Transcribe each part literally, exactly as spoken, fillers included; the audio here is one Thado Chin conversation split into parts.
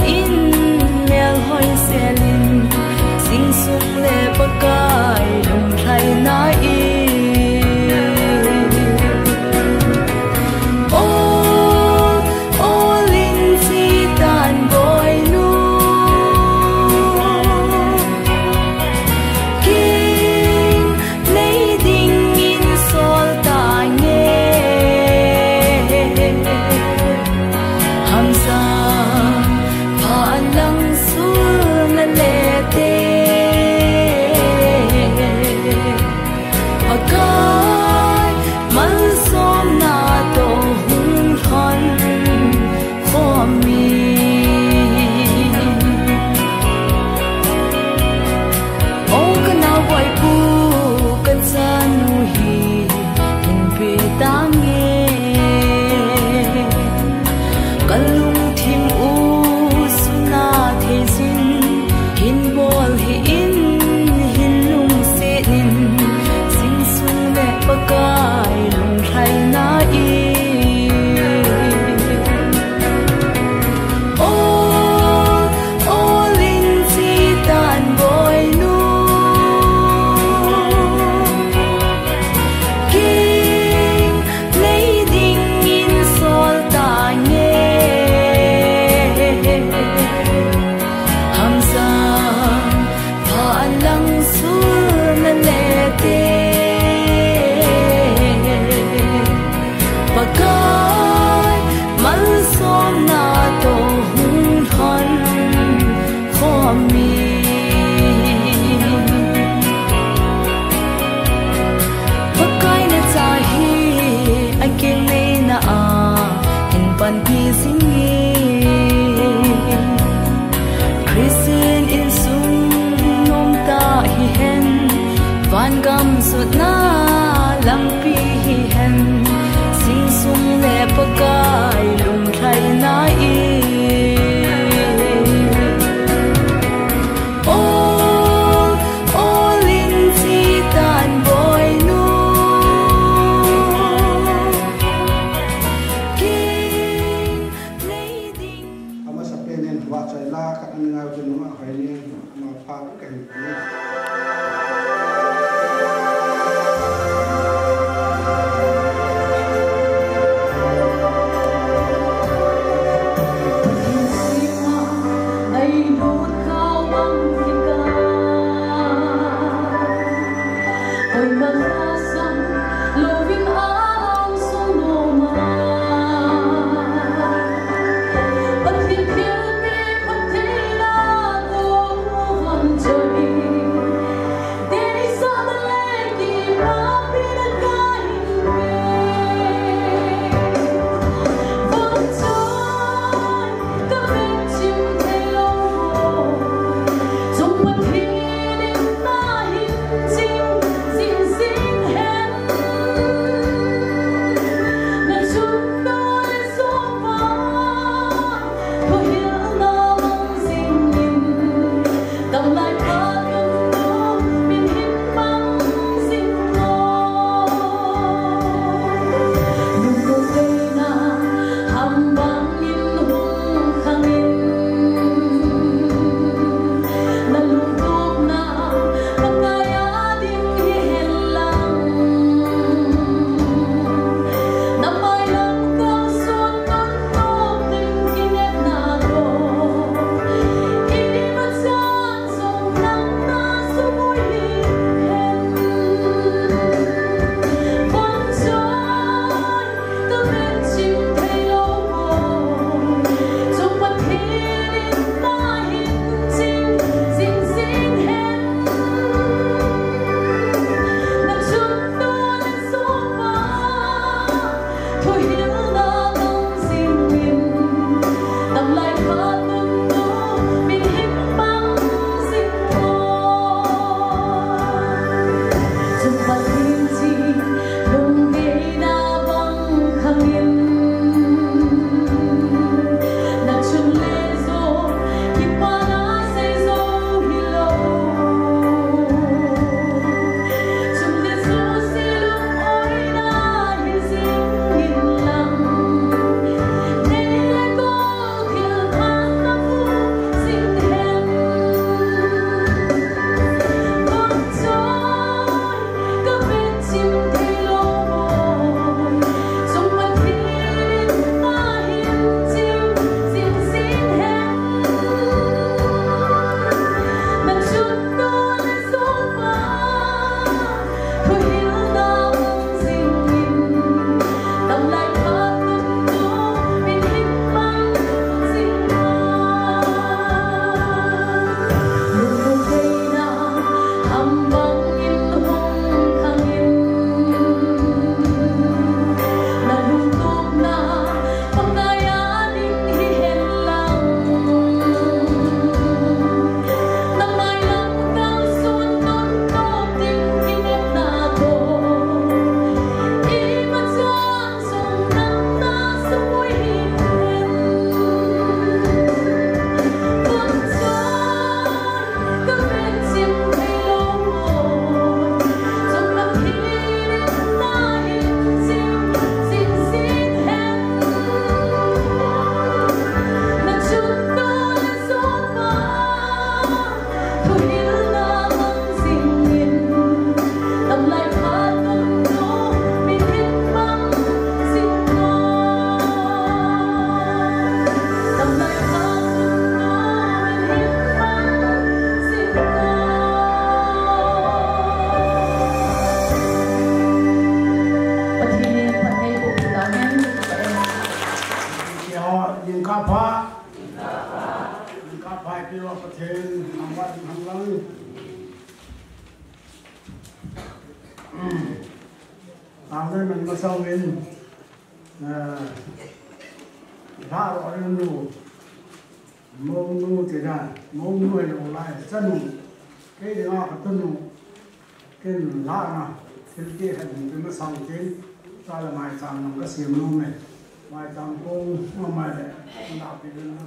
In melhoi selin, sing sung le Pakai lunglhaina i. O, o lin chi tan boinu. King nei dingin sol tange. Hamsa pha lang sul na le te. Pakai malsomna to hung lhon khomi. O ka naoboipu ka chanu hi hin pe tange. Ka lungthim u suna thei sin hin bol hi in, hin lungset in, sing sung le Pakai lunglhaina i. O, o lin chi tan boinu. King nei dingin sol tange. Hamsa pha lang sul na le te. Pakai malsomna to hung lhon khomi. Pakai na cha hi a keng neina a hin panpi jing e. Christian insung nomtah hihen, vangam sutna lampi hihen, sing sung le Pakai lunglhaina i. O, o lin chi tan boinu. King nei ding. Amasa penin vachoi la ka an ngau jun ma hoi ni ma pha ka hin. Jingkah pha. Jingkah pha, ipi lo Pathen, nangma ding hang lang. Amen, man masang in. Eh, la ro rin nu. Mounu ti dan, mounu hilou lai, chanu. Kei dinga ka tunu. Ken la na, thil keh khat ding masang ken, ta le maicham nang ka siam nom e. Maicham kong, ma mai le, na pi le na.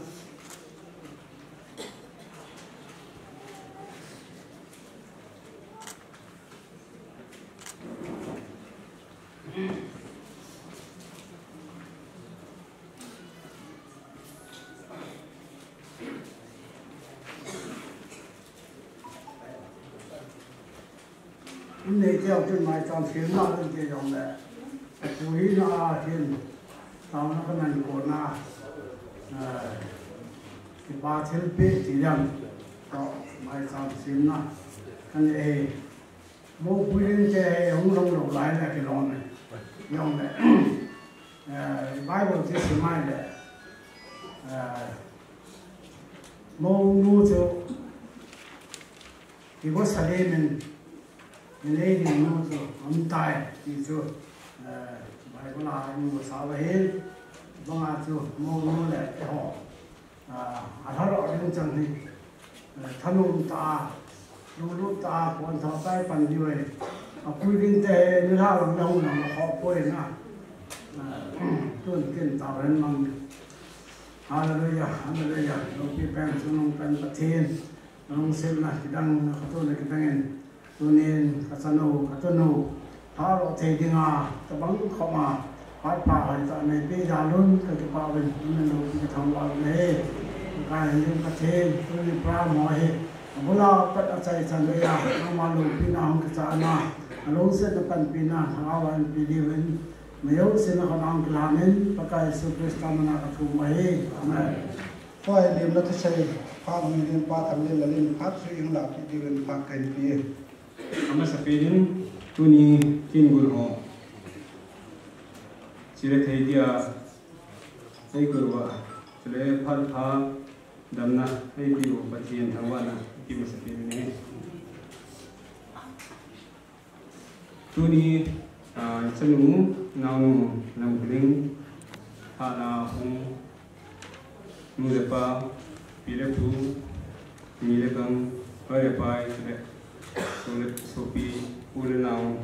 Innei teu tin maicham semna len te jong le. Apu hina a hin. Taona ka man kona. Eh, kipa thilpeh ti jong. Toh maicham semna. Kan e. Moupui ding te hung long lou lai le kilom e. Jong le. Eh, Bible ti sim mai le. Eh, mounu chu Jerusalem in, in ei ding nu chu, um tai, ti chu, eh, Bible a i mu sa va hin, banga chu, mounu le, eh, ho. Ah, a lha ro ding chang hi. Eh, thanom ta, lunglut ta, pon tha tai pan diu e. Apui ding te, ni la lam na hung na kho poi na. Ah, tun kin ta ren mang. Hallelujah, hallelujah. Loupi pen, chungnung pen Pathen. Nalungsetna kidang, na khatona kidang in. Tunin, ka chanu, ka tunu. Halo thei dinga, tabang khoma. Phat pha hoi ta nei pe jalun, ka kipa uvin, tunin loupi ka thangvah u ahi. Ka hin Pathen, tuni program ho hi. Abula pat achai chan le ya, nangma loupina hung kichana. Alungsetna panpina, thangvah in pe diuvin. Mayo sina ka nang kilanin, Pakai Jesu Christa mina ka thum ahi. Amen. Koi lim na thusei, phat hung lim pa tham lim la lim, phat sui hung la pi diuvin phat kahin pe. Amasapen in, tuni kin gul ho. Chule thei dia, ei gul va, chule phat pha, damna, ei pi u Pathen thangvahna, ki masapen in e. Tuni, ah, chanu, naonu, Lamkhuling, hana hung, nu le pa, pi le pu, ni le gam, hoi le pai, le, so le, sopi, u le nao.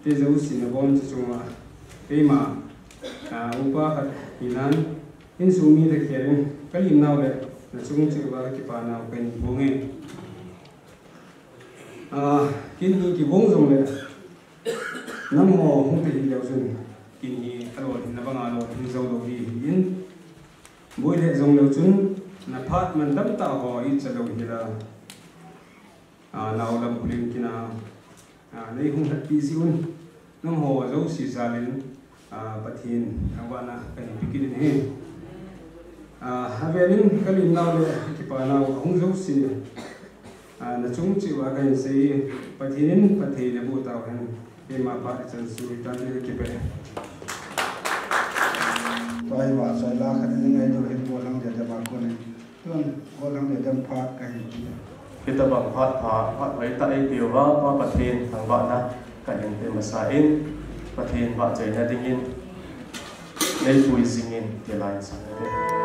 Te jouse na bom chu chunga. Keima, ah, upa khat hinan, insung mi te khelin, ka lim nau le, na chung cheh uva ka kipa nau ka hin phong e. Ah, kin hi kivong jong le, nangho hung te hi leu chun, kin hi alolhinna banga lolhin jou lou hi hin. Boi le jong leu chun, na phat man dam ta ho i cha lou hi la. Ah, nau Lamkhuling kina, ah, nei hung hatpi ji un, nangho jouse jalin, ah, Pathen thangvahna ka hin pe kit in ahi. Ah, avelin ka lim nau le kipa nau ahung jouse, ah, na chung cheh uva ka hin sei, Pathen in phatthei na boh tau hen, keima phat ichan chu hitan tin ka kipe. Tua hi vahchoi la khat in ngai diu hin gollhang dia dia ma kon in. Tun, gollhang dia dia phat ka hin pe. Hitabang phat pha, phat hoitah ei pe uva, Pa Pathen thangvahna ka hin pe masa in, Pathen vahchoina dingin, nei pui jingin, ti lai in sang e.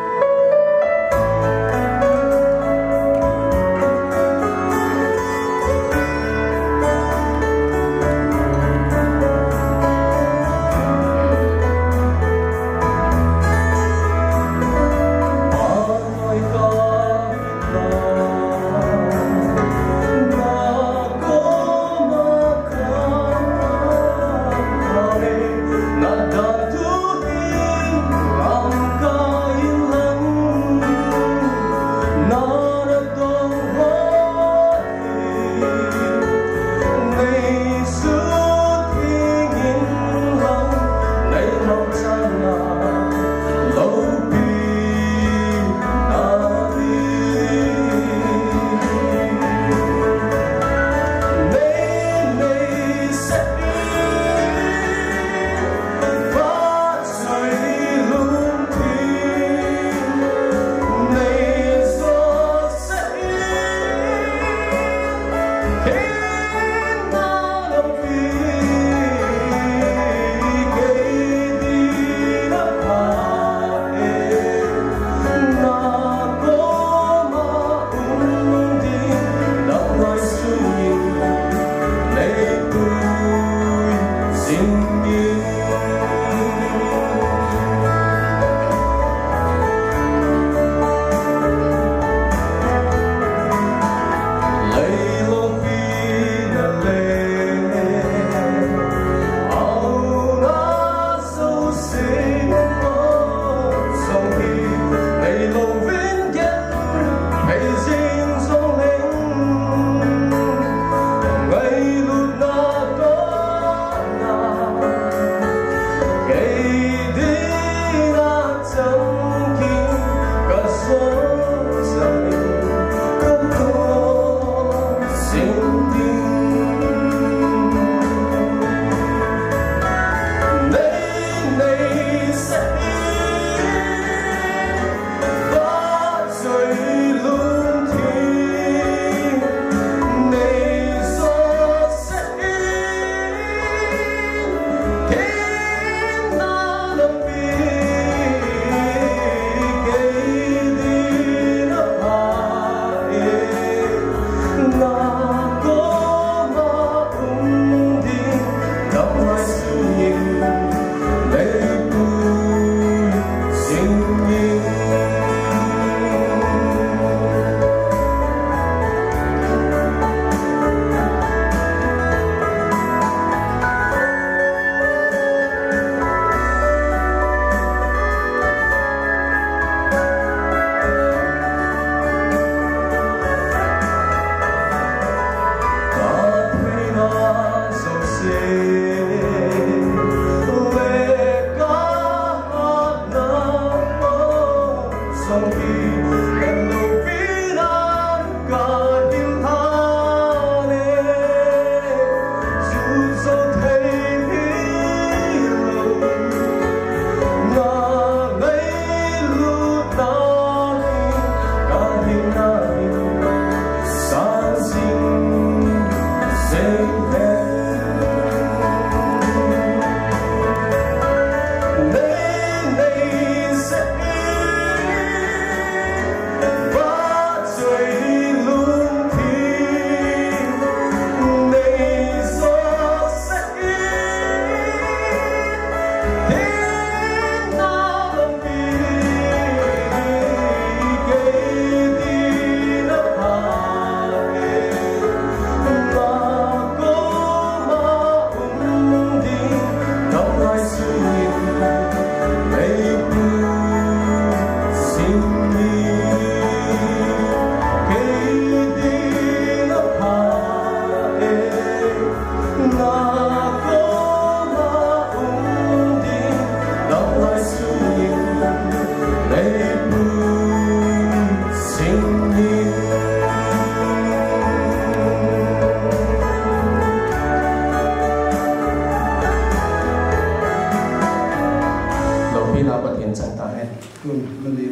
Loupina Pathen chang tahen. Tun, nali,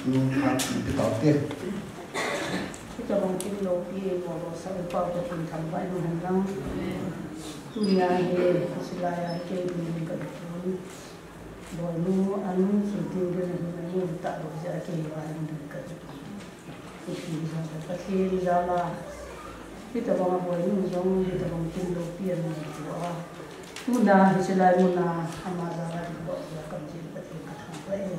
nung hat, nung ti tau te. Hitabang kin loupi, mo lo sa upa Pathen thangvah in hen lang. Tunia hi, silai a hi kei ding ka ding. Boinu, anu, suting ding na hin anu ta lo ja kei va ding ka ding. Pathen jal a. Hitabang a boinu jong, hitabang kin loupi a nung tua. Tuna, hi silai muna, ama jal a ding bo ja kam jin Pathen ka thangvah e.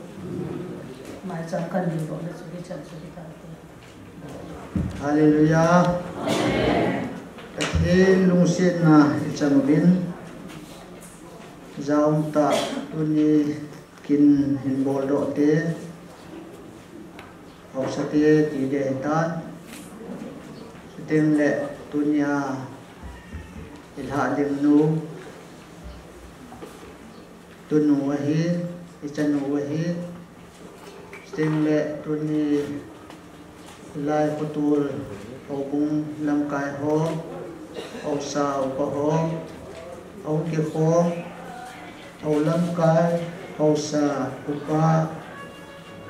Maicham kan ding bo na chu hi chan chu hi kan te. Hallelujah. Pathen lungsetna i chang uvin. Jaum ta tuni kin hin bol doh te. Haosa te ti ding ahitan. Chuteng le tunia i lha lim nu. Tunu ahi, i chanu ahi, chuteng le tuni lai khutul, houbung lamkai ho, haosa upa ho, hou kikhom, hou lamkai, haosa upa,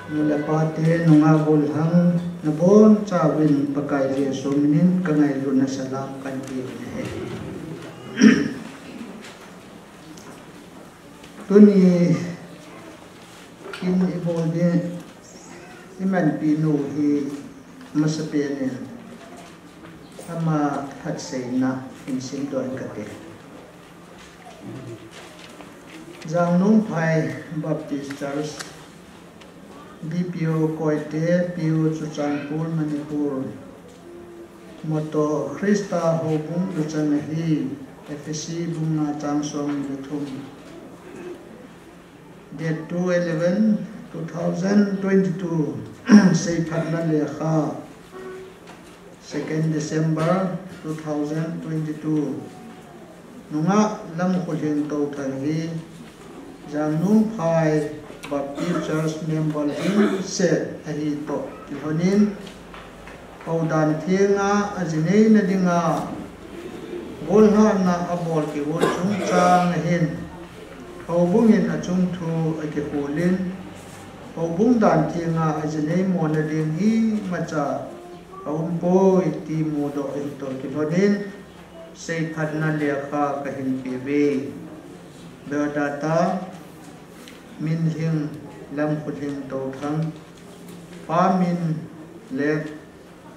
nu le pa te nungah gollhang, nabon chauvin Pakai Jesu minin ka ngailutna salam kan ti u ahi. Tuni kin i bol ding i manpi nu hi masapen in ama phatseina hin simdoh in kate. Jangnungphai Baptist Church, B P O Koite, P O Churachandpur, Manipur. Motto, Christa houbung duchang ahi, Ephesi bung nga chang som ni le thum. Date two eleven two thousand twenty-two, seiphatna lekha, second December two thousand twenty-two. Nungah Lamkholhing Touthang hi Jangnungphai Baptist Church member hing set ahi toh kilhonin, houdan thenga ajineina dinga gollhahna abol kihol chungchang ahin, houbung in achung thu akikholin, houbung dan thenga ajinei mona ding imacha aumpoi ti mudoh ahi toh kilhonin, seiphatna lekha kahin peuve. Biodata, Minlhing Lamkholhing Touthang, pa min Late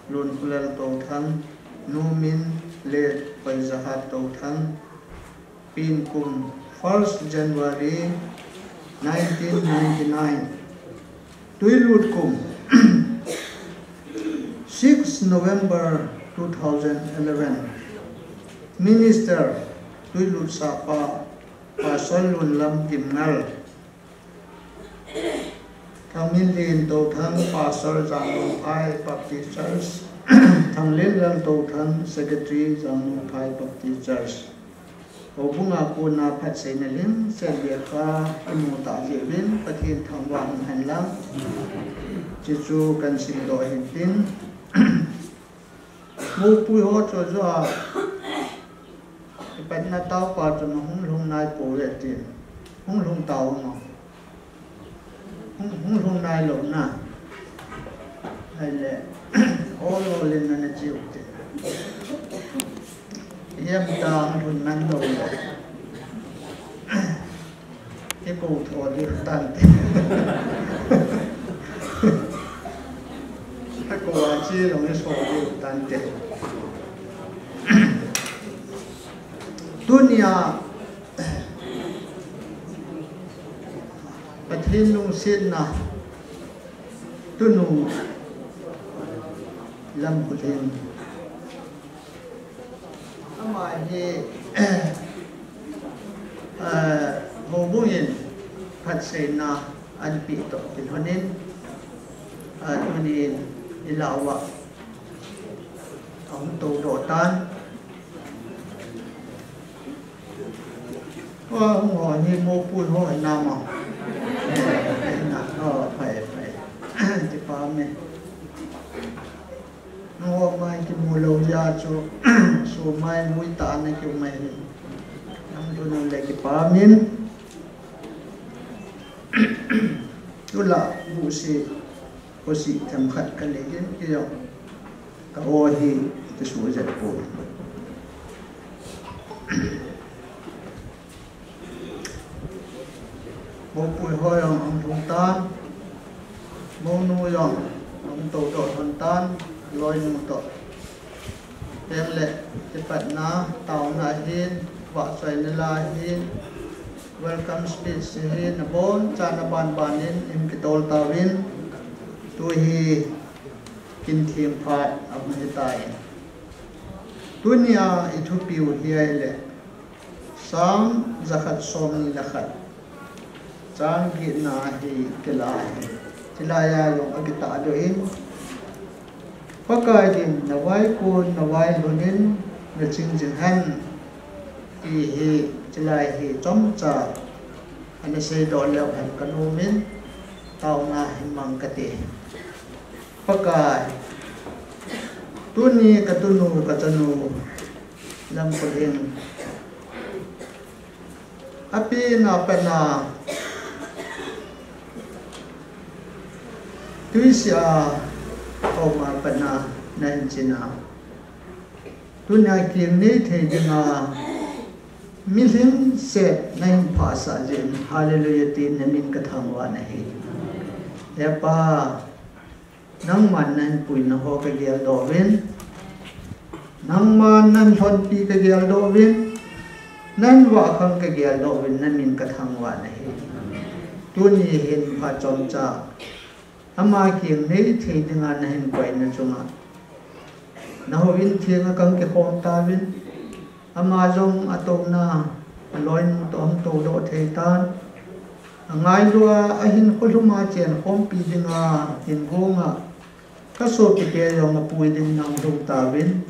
Lunkholal Touthang, nu min Late Hoijahat Touthang, pen kum first January nineteen ninety-nine. Tuilut kum six November two thousand eleven. Minister, Tuilut sapa, Pastor Lunlam Kimngal. Thangminlen Touthang, Pastor Jangnungphai Baptist Church. Thanglenlal Touthang, Secretary, Jangnungphai Baptist Church. Houbunga kona phatseina lhingset lekha imu tah jeh uvin Pathen thangvah in hen lang. Hiche chu kahin simdoh ahin tin. Mopui ho chu ajou a, kipatna taopa chun hung lhung nai pouve tin. Hung lhung tao mo. Hung, hung lhung nai lou na. Ahile, ol ol in ana cheu te. Hiam ta hung lhun man lou le. Hikou tho diu tante. Hikou a chi long hiso diu tante. Tunia, Pathen lungsetna, tunu Lamkhutheng. Ama hi, eh, houbung in phatseina anapeh toh kilhon in, eh, tunin ilah uva ahung toudoh tan. Wa, hung ho hi mopui ho hi nama. Na, oh, phai, phai. Kipa me. Hung ho mai kimu lou jeh chu, so mai mui ta na kiu mai hi. Nam tu nu le kipa min. Tula, bu si. Khosi themkhat ka lei in, kei jong ka aw hi kisuh jep poi. Mopui ho jong ahung lhung tan, mounu jong ahung toudoh lhon tan, loinu toh. Tengle, kipatna, taona ahin, vahchoina la ahin, welcome speech ahin, abonchan aban ban in, eikitol tauvin, tu hi kin theng phat ahung hitan. Tunia ithupiu hi ahile, Sam jakhat somni le khat. Chang getna hi kilah ahi. Chulaiya jong akitahdoh in, Pakai din navaikon navailhun in naching jing hen, ti hi chulai hi chomcha ana seidoh leu hen kanom in, taona hin mang kate. Pakai, tuni katunu kachanu Lamkhutheng apenna, apenna, tuisia auma penna nahin chinna. Tunia keng neithei dinga, mi lhingset nahin phasah jeh in, Hallelujah tin namin kathangvah nahi. He Pa, Nangman nahin puina ho kageldoh uvin. Nangman nahin lhonpi kageldoh uvin. Nahin vahkhang kageldoh uvin, namin kathangvah nahi. Tuni hin phat chomcha ama keng neithei dinga nahin koina chunga, nahouin thenga kahin kikhom tauvin. Ama jong atouna, aloinu toh ahung toudoh thei tan. Angailua ahinkho lhuma chenkhompi dinga hingonga kasopite jong apui ding nahung lhung tauvin.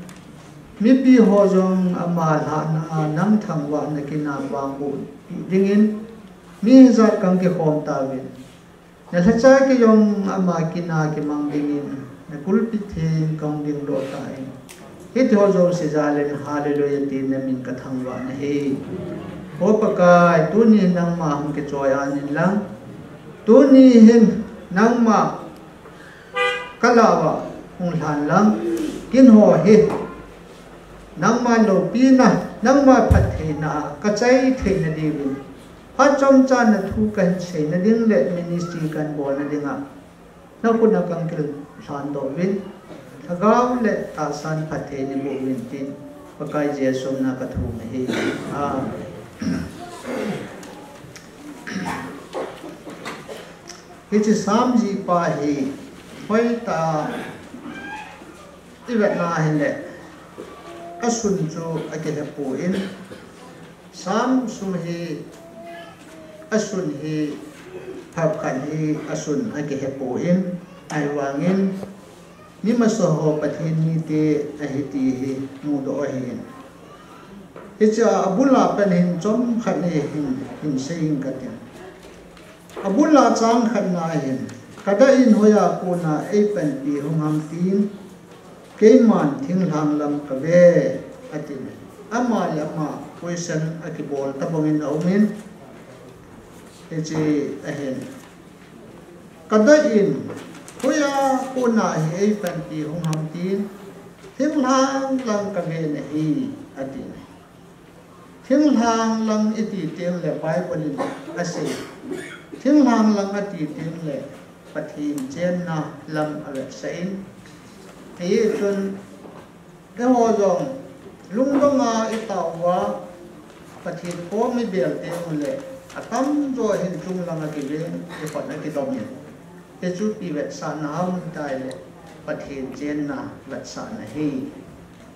Mipi ho jong ama lhahna a nang thangvahna kina vangboh dingin mi hijat kahin kikhom tauvin. Nalhacha kei jong ama kina kimang dingin, nakulpi theng kahung dingdoh tan. Hitiho jouse jal in Hallelujah tin namin kathangvah nahi. O Pakai, tuni nangma hung kichoi-an in lang. Tuni hin nangma kalah uva hung lhan lang. Keiho hi nangma loupina, nangma phattheina a kachai theina diuvin, phat chomcha nathu kahin seina ding le ministry kahin bolna dinga nakhut a kahin kilhandoh uvin, lhagao le tahsan phatthei neiboh uvin tin Pakai Jesu mina kathum ahi. Amen. Hiche Sam jihpa hi hoitah a ivetna hile, asun chu akihe poi. Sam sung hi, asun hi, phabep khat hi asun akihe poi, ahivangin mi masa ho Pathen mite ahi ti hi mudoh ahi. Hichea abul a pat hin chomkhat hi hin, hin seiyin katin. Abul a chang khatna hin, Kadah in hoiya kona eipanpi hung ham tin, keiman thinglhang lang kave, atin. Ama le ama question akibol tabang in aumin, hiche ahin. Kadah in hoiya kona hi eipanpi hung ham tin, thinglhang lang kave nahi, atin. Thinglhang lang iti teng le Bible in asei. Thinglhang lang ati teng le Pathen chenna lam avetsah in. Hichun eiho jong lungdong a itao uva Pathen kom ibel teng le atamjo hin chunglang a kiven, ikhut a kidom in. Hichu ipi vetsahna ham itile Pathen chenna vetsahna ahi.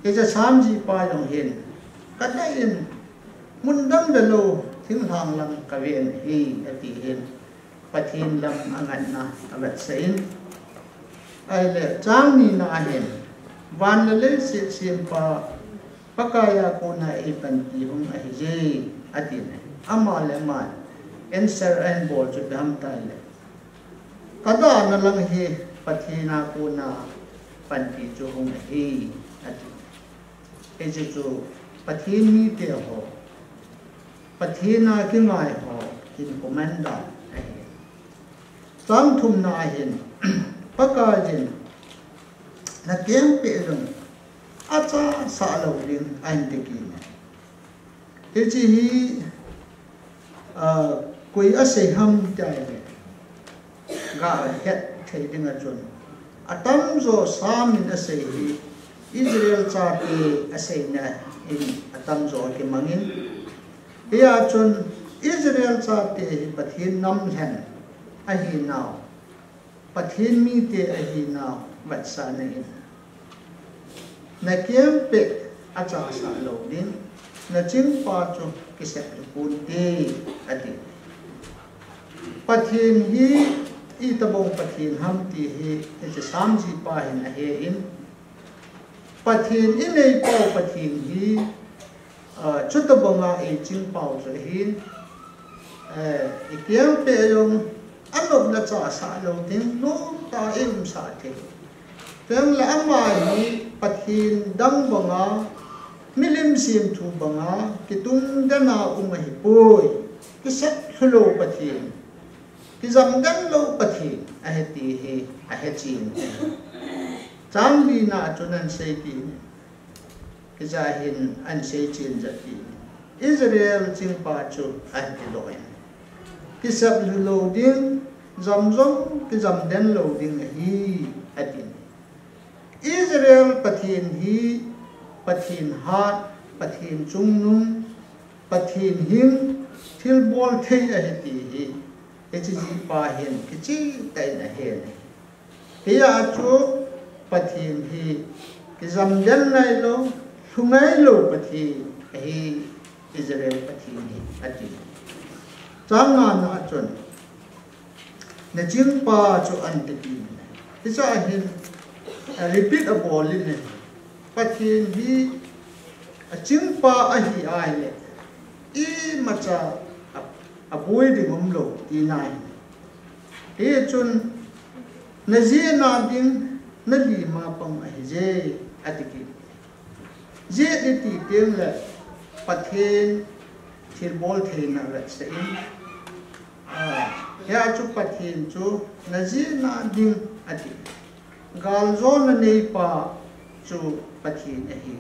Hiche Psalm sipa jong hin, kadah in mun dang velou, thinglhang lang kave nahi, ati hin, Pathen lam angatna avetsah in. Ahile, chang nina hin, van le leiset sempa Pakaiya kona eipanpi hung ahije, atin. Ama le ama answer ahin bol chu ipi ham itile, kadahna lang hi Pathen a kona panpi chu hung ahi, ati. Hiche chu Pathen mite ho, Pathen a kingai ho hin comment dan ahi. Chang thumna hin, Pakaiyin nakeng peh jong achasah lou ding ahin ti kit e. Hiche hi, ah, koi asei ham itile, gahet thei dinga chun, atamjo Psalm in asei hi Israel chate aseina in atamjo kimangin, hia chun Israel chate hi Pathen namlhen ahinau, Pathen mite ahinau vetsahna in, nakeng peh achasah lou ding, nachingpa chu kisep lhu ponte, ati. Pathen hi itobang Pathen ham ti hi hiche Psalm sipa hin ahen, Pathen inei pau Pathen hi, ah, chutobanga eiching pau chu ahin, eh, ikeng peh jong anopna chasah lou ding, nomtah a iumsah thei. Chule ama hi Pathen dang banga, milim semthu banga kitungden a um ahipoi. Kisep lhu lou Pathen, kijamden lou Pathen ahi ti hi ahechen. Chang lina a chun ahin sei kit e, hiche a hin ahin seichen jep kit e, Israel chingpa chu ahin tidoh in, kisep lhu lou ding, jam jong kijamden lou ding ahi, atin. Israel Pathen hi Pathen hat, Pathen chungnung, Pathen hing, thilbol thei ahi ti hi hiche sipa hin kichehtah in ahen e. Hia chu Pathen hi kijamden nailou, lhu ngailou Pathen ahi, Israel Pathen hi, ati. Chang ngana a chun, nachingpa chu ahin ti kit e. Hiche a hin, a repeat abol in e. Pathen hi achingpa ahi ahile, imacha a, aboi ding umlou tina ahi. Hichun, najehna ding, nalima pang ahije, ati kit e. Jeh iti teng le Pathen thilbol theina vetsah in, ah, hia chu Pathen chu najehna ding ati. Galjona neipa chu Pathen ahi.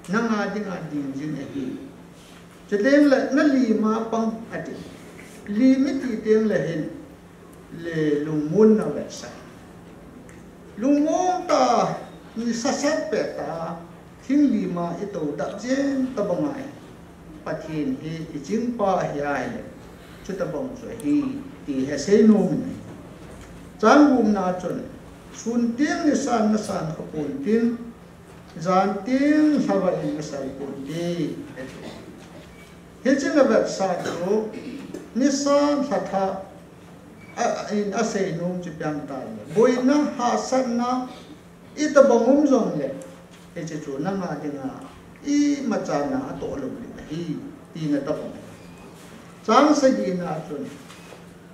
Nanga dinga ding jing ahi. Chuteng le nalima pang ati. Lim iti teng le hin le lungmonna vetsah. Lungmon tah a, nisa sat pet tah a, thing lim a itoh dap jen tabang a, Pathen hi ichingpa ahi ahile, chutobang chu ahi, ti hi asei nom in ahi. Chang gupna chun, sun teng nisan nasan kha ponte, jan teng lhava in nasal ponte, ati. Hiche avetsah chu, nisa lhathah a, a, in asei nom chu ipi ham itile, boina, hahsatna, itobang um jongle, hiche chu nanga dinga imacha na atoh lou ding ahi, tina tabang. Chang sagina chun,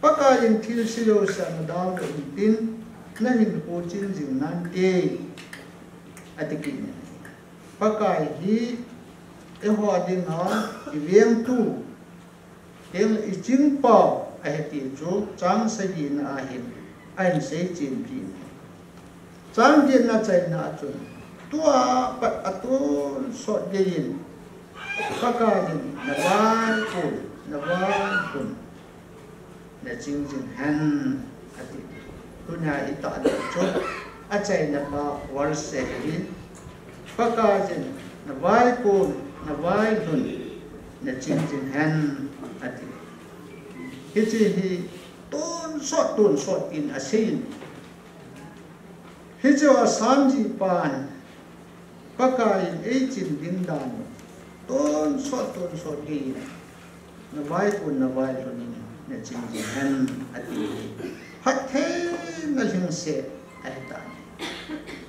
Pakaiyin thilse jouse nadaldoh intin, nahinkho ching jing nante, ati kit in ahi. Pakai hi eiho dinga ivengtu, tengle ichingpau ahi ti chu chang sagina a hin ahin seichen kit in ahi. Chang getna achaina a chun, tua pat atonsot geiyin Pakaiyin navaikon, navailhun, naching jing hen, ati. Tunia itahdoh chu achaina pa verse ahi. Pakaiyin navaikon, navailhun, naching jing hen, ati. Hiche hi tonsot, tonsot in aseiyin, hichea samji pan Pakaiyin eichin ding dan u tonsot, tonsot geiyin, navaikon, navailhun in naching jing hen, ati. Phattheina lhingset ahitai.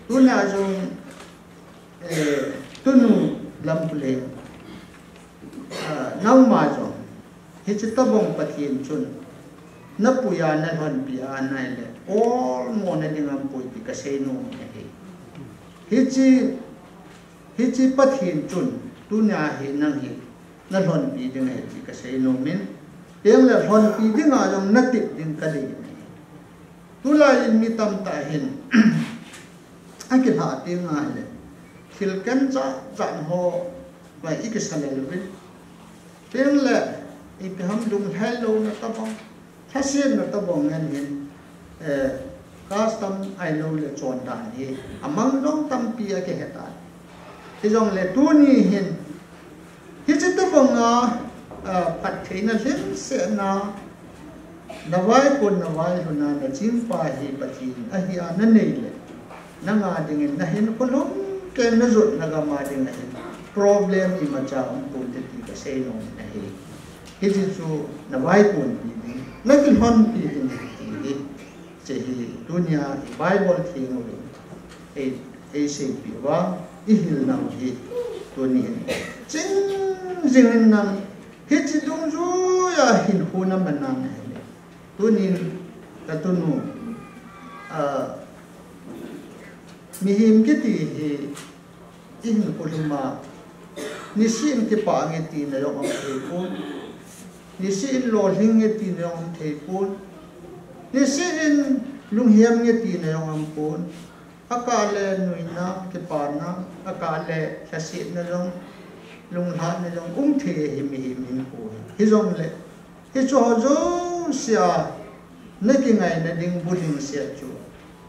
Tunia jong, eh, tunu Lamkhuleng, ah, nangma jong hiche tobang Pathen chun napuiya, nalhonpi a ahile olmo nading aumpoi ti kaseinom in ahi. Hiche, hiche Pathen chun tunia hi nang hi nalhonpi ding ahi ti kaseinom in, tengle lhonpi dinga jong natep ding kadei in ahi. Tulaiyin mi tamtah hin akilhah teng ahile thil ken jat jat ho vai ikisah lel uvin, tengle ipi ham, lunglhai louna tobang, lhasetna tobang ngen hin, eh, custom ahiloule chondan hi amang jong tampi akihetan. Hijongle tuni hin hiche tobanga, ah, phattheina lhingsetna, navaikon, navailhun a nachingpa hi Pathen ahia nanei le, nanga dingin nahinkho lhumkeiyin najotna gam a dinga hin problem imacha umponte ti kaseinom in ahi. Hiche chu navaikonpi ding, nakilhonpi ding ahi ti hi, hiche hi tunia i Bible theng u ei, eiseipeh uva ihil nau hi, tunin ching jingin nang hiche dungjuia hinkho naman nang ahile, tunin katunu, ah, mihem kiti hi ihinkho lhum a, niseh in kipah nge tina jong aumthei pon, niseh in lolhing nge tina jong aumthei pon, niseh in lunghem nge tina jong aumpon, akah le nuina, kipana, akah le lhasetna jong, lunglhahna jong umthei ahi mihem hinkho hi. Hijongle hicheho jousea nakingaina ding bulhingset chu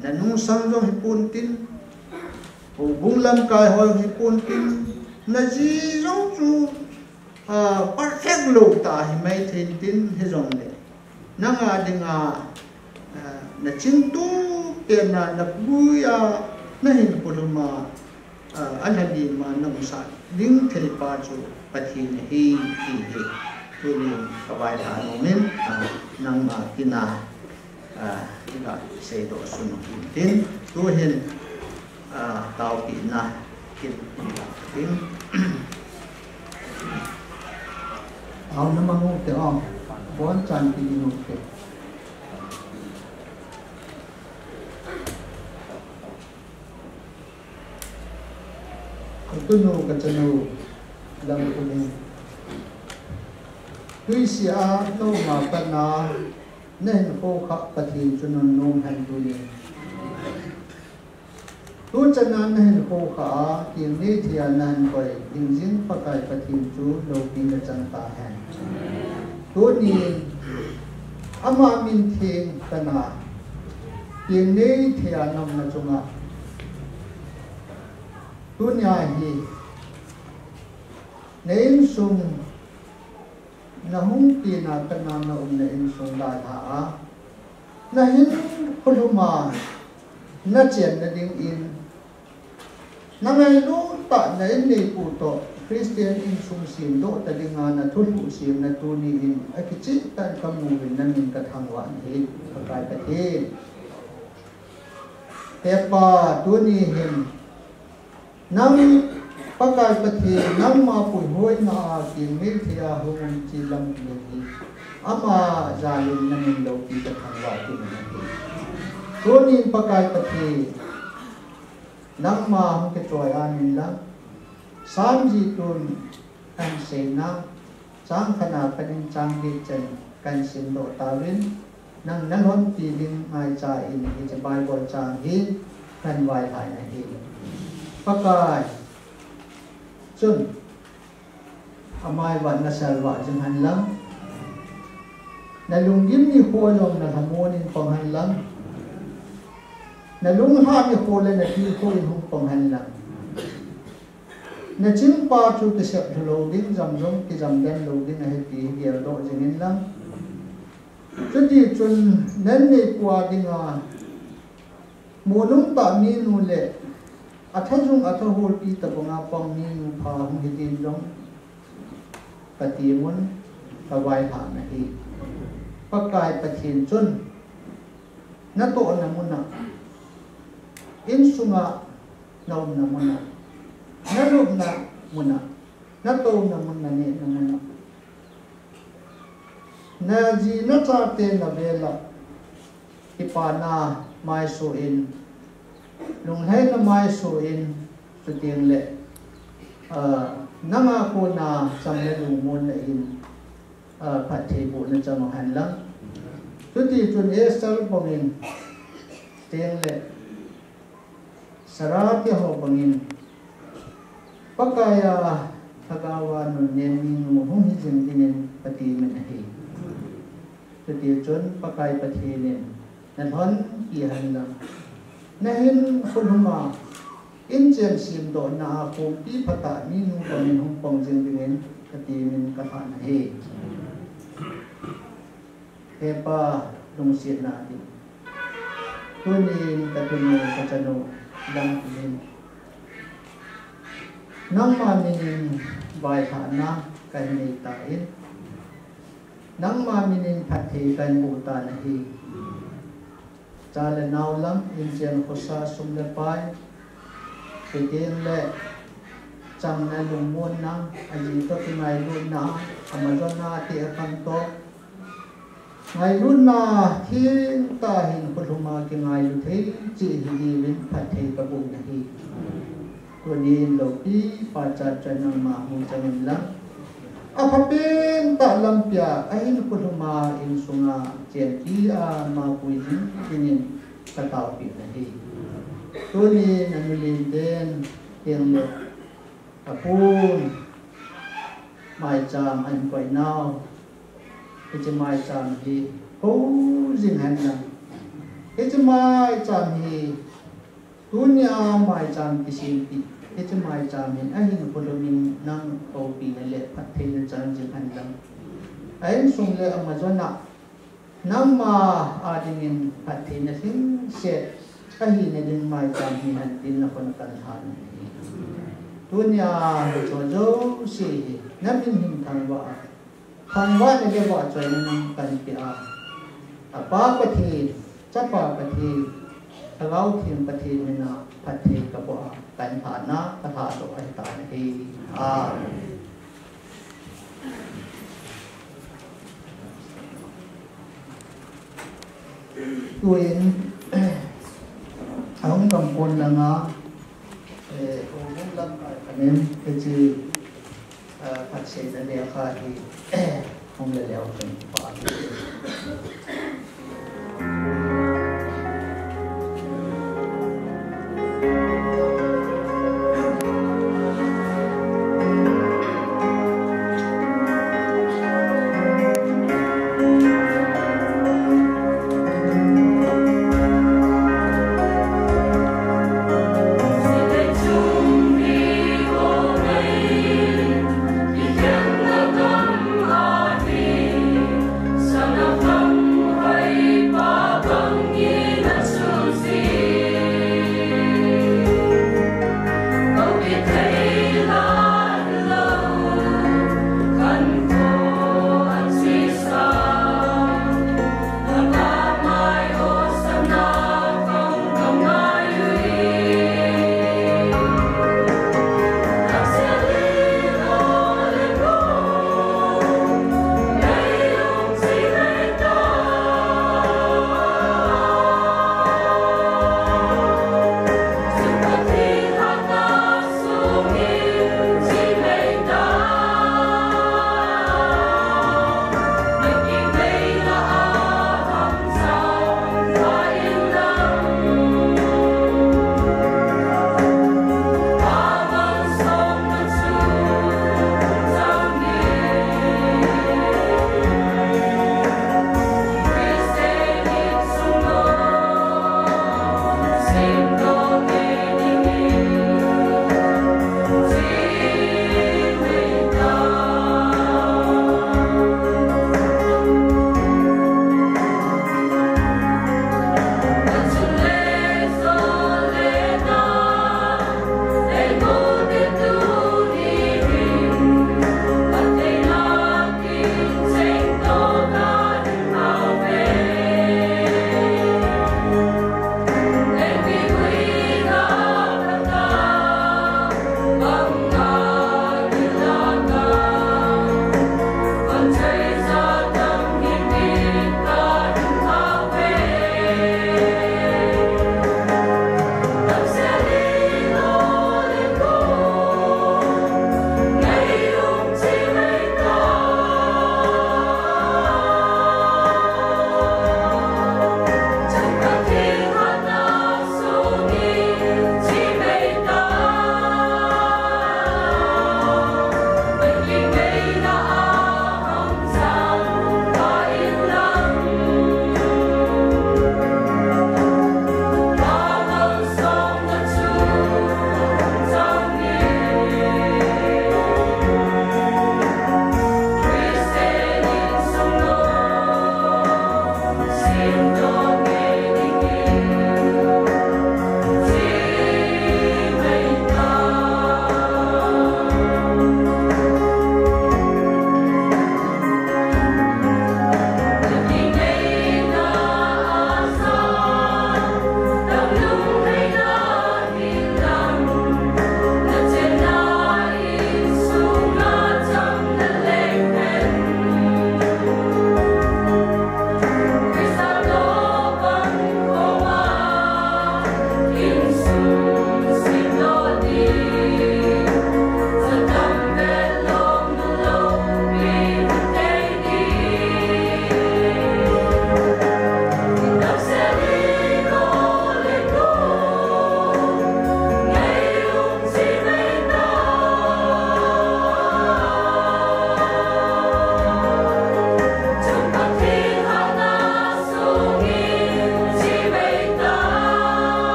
nanungsang jong hipontin, houbung lamkai ho jong hipontin, naji jong chu, ah, perfect lou tah himaithei intin, hijongle nanga dinga, ah, nachingtup tena napuiya, nahinkho lhum a, ah, alhalim a naumsah ding theipa chu Pathen ahi ti hi tunin kavailhah nomin, ah, nangma tina, ah, iga seidoh sun u hintin, tuhin, ah, taopehna kin, kin, auna mang ute o, bonchan kin ute. Katunu kachanu Lamkhuleng, twisea naum a pat a nahinkho khah Pathen chu nunnom hen tunin. Tuchan a nahinkho khah a, kil neithei a nahinkho hingjing Pakai Pathen chu loupina chang tahen. Tunin ama min theng kana, kil neithei a naumna chunga tunia hi na insung, nahung tina kana naumna insung dalha a, nahinkho lhum a nachenna dingin, nangailut tah na inneipu toh Christian insung semdoh ta dinga nathulhuh semna tuni hin akicheh tah in kamu uvin namin kathangvah in ahi, Pakai Pathen. Hepa, tuni hin nang Pakai Pathen, nangma puihoina a kil neithei a hung um hiche Lamkhuleng hi Ama jalin namin loupi kathangvah kit nahi. Tunin Pakai Pathen, nangma hung kichoi-an inlang, Sam jitun kahin seina, chang khatna panin chang get chan kahin simdoh tauvin, nang nalhonpi ding ngaicha in hiche Bible chang hi kahin vailhai nahi. Pakai, chun, amai vah nasalvah jing henlang. Nalunggim nikho jong nalhamon in pang henlang. Nalunglhah nikho le natilkhou in hung pang henlang. Nachingpa chu kisep lou ding, jam jong kijam den lou ding ahi ti hi geldoh jing inlang. Chutichun nanneipu a dinga munung tah minu le athajung athaholpi tabanga pang minu pha hung hidin jong katemun kavailhah nahi. Pakai Pathen chun natohna muna, insunga naumna muna, nalupna muna, natouna mun, nanehna muna, naji nachate navela kipana maisoh in, lunglhaina maisoh in, chuteng le, ah, nanga kona cham le lungmonna in, ah, phattheibohna chang u henlang. Chutichun Esther bangin, chuteng le Sarah teho bangin, Pakaiya lhagaova nunnem minu hung hijing dingin katemin ahi. Chutichun Pakai Pathen in nalhonpi henlang, nahinkho lhuma inchen simdohna a khompi phatah minu bangin hung pang jing dingin katemin kalhan ahi. Hepa, lungsetna ding, tunin katunu kachanu dang tunin nangma minin vailhahna kahin neitan, nangma minin phatthei kahin boh tan ahi. Cha le nao lam, inchen khosa, sum le pai, chuteng le chamna, lungmonna, aji toh kingailutna, amajona ati akan toh ngailutna thengtah hin kholhuma kingailu thei cheh hidiuvin phatthei kaboh nahi. Tunin loupi pachat chun nangma hung chang inlang, aphapen tah lampia ahinkho lhuma insunga chenpi a mapui jing dingin kataopi nahi. Tunin amilen den teng le apun maicham ahin koinau, hiche maicham hi hou jing henlang. Hiche maicham hi tunia maicham kisempi, hiche maicham hin ahinkho lhumin nang houpina le phattheina chang jing henlang. A insung le amajona nangma a dingin phattheina lhingset ahina ding maicham hihen tin nakhut a kalhan ahi. Tunia hicheho jouse hi namin hin thangvah a, thangvahna le vahchoina nang kahin peh a, Apa Pathen, Chapa Pathen, Lhagao Theng Pathen mina phatthei kaboh a, kahin lhahna kalhahdoh ahitan ahi. Amen. Tuin, ahung kampon langa, eh, hung lamkai kanem, hiche, ah, phatseina lekha hi, hung le leu chun pa.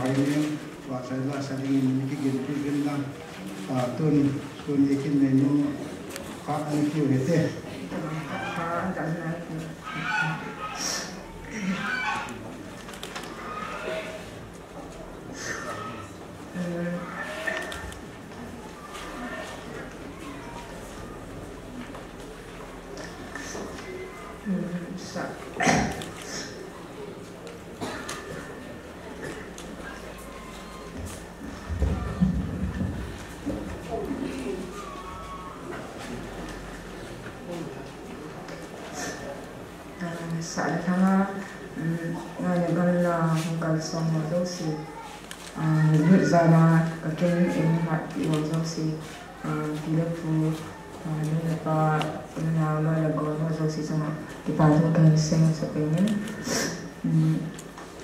Pasal lah saling ini kita gentu gendang. Ah, tun, tun yakin menu kak ni kiu hete. Sa le thanga, um, ngai le gamla hung kalsong ho jouse, um, lut jana ka kin in hatpi ho jouse, um, pi le pu, um, nu le pa, u le nao, loi le gol ho jouse chunga kipa thu kahin seiyin. Um,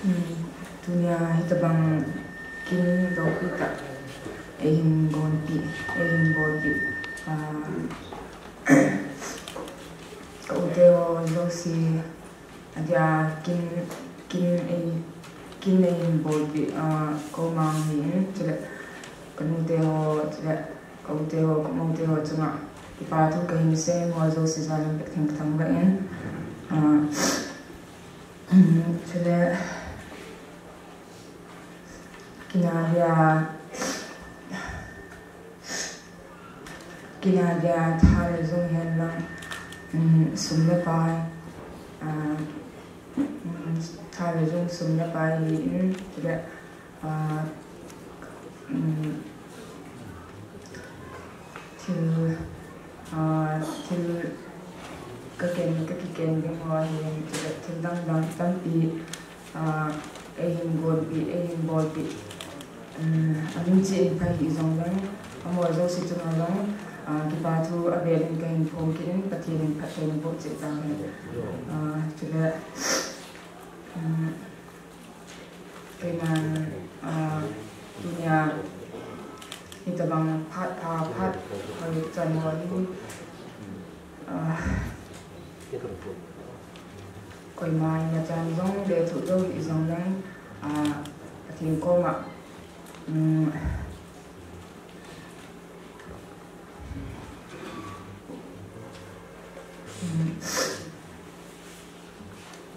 um, tunia hitabang kin loupi tah eihin gonpi, eihin bolpi, um, ka u te ho jouse, adia kin, kin ei, kin eihin bolpi, ah, ka u mang hin, chule ka nu te ho, chule ka u te ho, ka mou te ho chunga kipa thu kahin seiyin, amaho jouse jal in Pathen kathangvah in, ah, chule kin adia, kin adia tha le jung hen lang, um, sum le pai, ah, um, tha le jung sum le pai hi in, chule, ah, um, thil, ah, thil ka ken, ka kiken ding ho ahin, chule thil dang dang tampi, ah, eihin gonpi, eihin bolpi. Um, amin cheh in pha hih jong leng, amaho jouse chunga jong, ah, kipa thu avel in kahin phong kit in, Pathen in phatthei naboh cheh tauhen. Ah, chule, um, keiman, ah, tunia hitabang phat pha, phat hoi chan ho hi, ah, koima in achan jong le thu jong hi jong leng, ah, Pathen koma, um, um,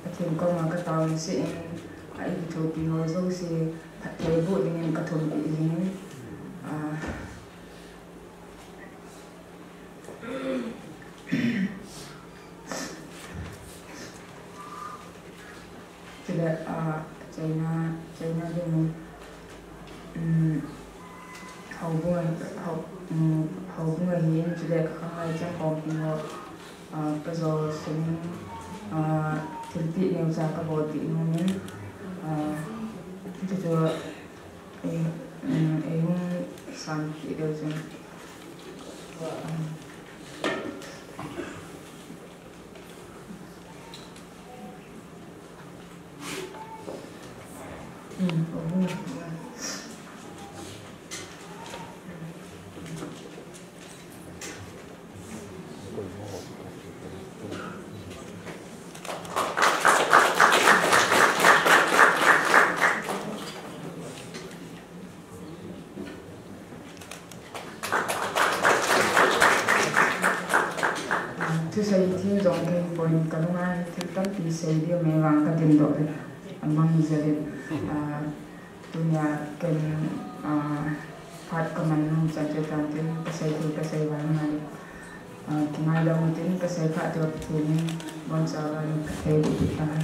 Pathen koma ka taona seh in, a eikithopi ho jouse phatthei boh dingin ka thumpi jing in, ah, chule, ah, China, China ding, um, houbung a, hou-, um, houbung ahin, chule ka khanglai cheng khompi ho, ah, ka jo sung in, ah, thilpeh neocha ka bolpeh nom in, ah, chuchu, eh, um, eihung sanpeh diu chun, um, Thusei thim jong kahin pon, ka lunga hin thil tampi sei diu, meivang ka dindoh le amang jel in, ah, tunia ken, ah, phat ka man nom chan chu tan tin, ka sei thei, ka sei val ngai, ah, kingaidam utin, ka sei kha diu Pathen in bonchauva in phatthei boh peh tahen.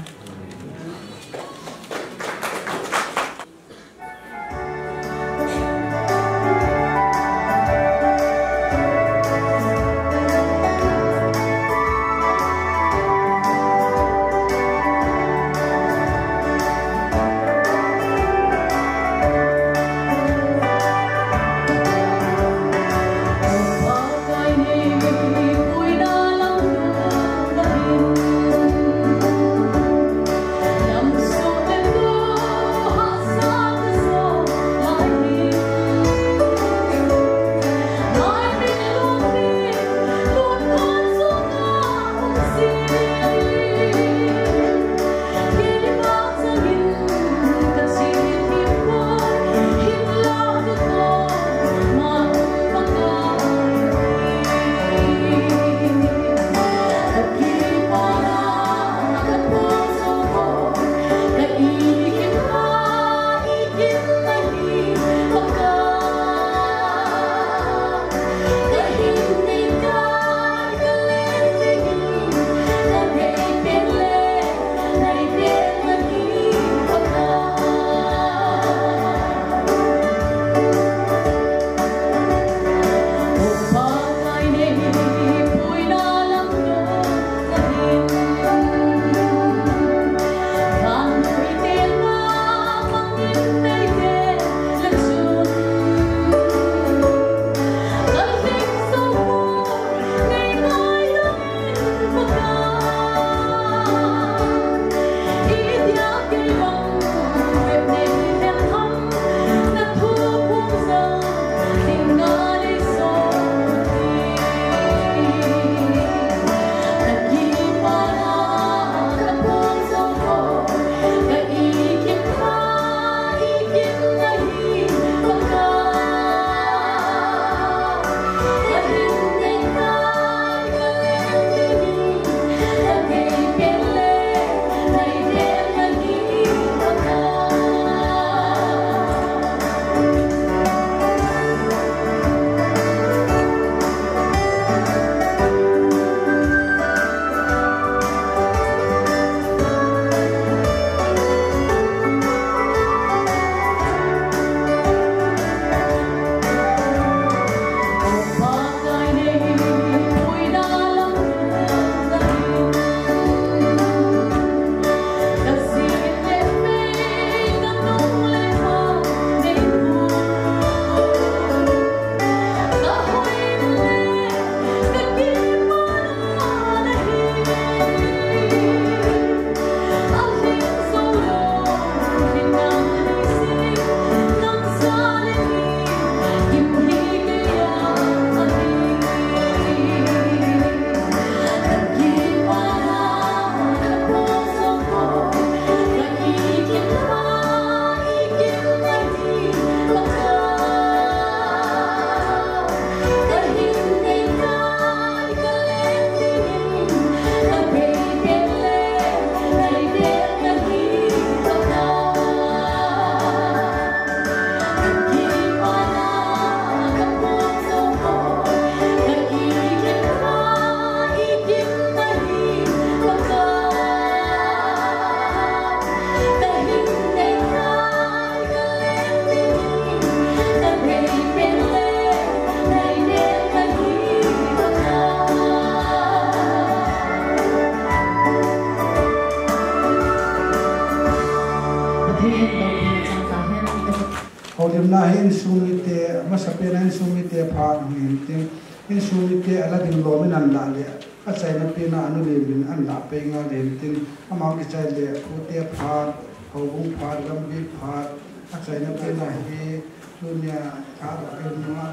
Houlimna hi insung mite, amasapen a insung mite phat hung hintin, insung mite ala ding lom in ahin lah le, achaina pen a anu Lim in ahin lah pei ngal hintin, ama kichai le, pute phat, houbung phat, lampi phat, achaina pen a hi, tunia, tha,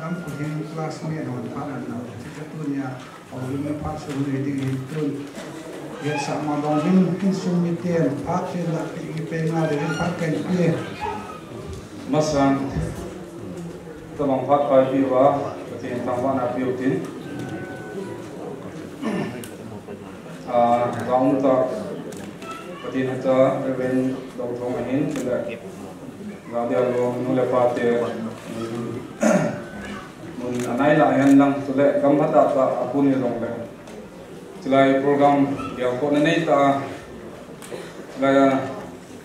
lam ko hin classmate hon phat ahin lah, tunia, Houlimna phat sung nei ding hin tun. Yet sa ma bang hin, insung miten phat chen la pi ki pe nga de hin phat kai pi. Masan, tabang phat kai pi uva, Pathen thangvahna piu tin. Ah, gaum ta, Pathen cha, Reverend Dou Thong ahin, chule. Gadialo, nu le pa te, mun anai la hen lang, chule gam hat a ta a kun ni long le. Chulai program, dia ko na nei ta, chulai a,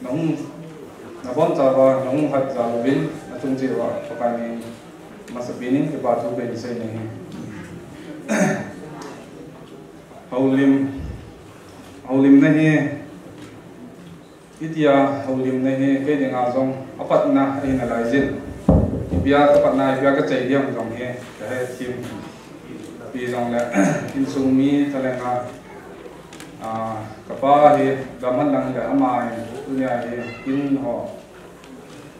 na hung, na bon cha ba, na hung hat cha lo vin, na chung chi ba, pa ka ni, masa pi ni, ke ba tu be ni sei ni. Houlim, houlimna hi, Hitia houlimna hi kei dinga jong apatna ahi nalai jin. Ipia kapatna, ipia kachai diam jong hi, kahe thim. Pi jong le, insung mi thalenga, ah, kapa hi gam hat lang le ama hi, tunia hi, in ho.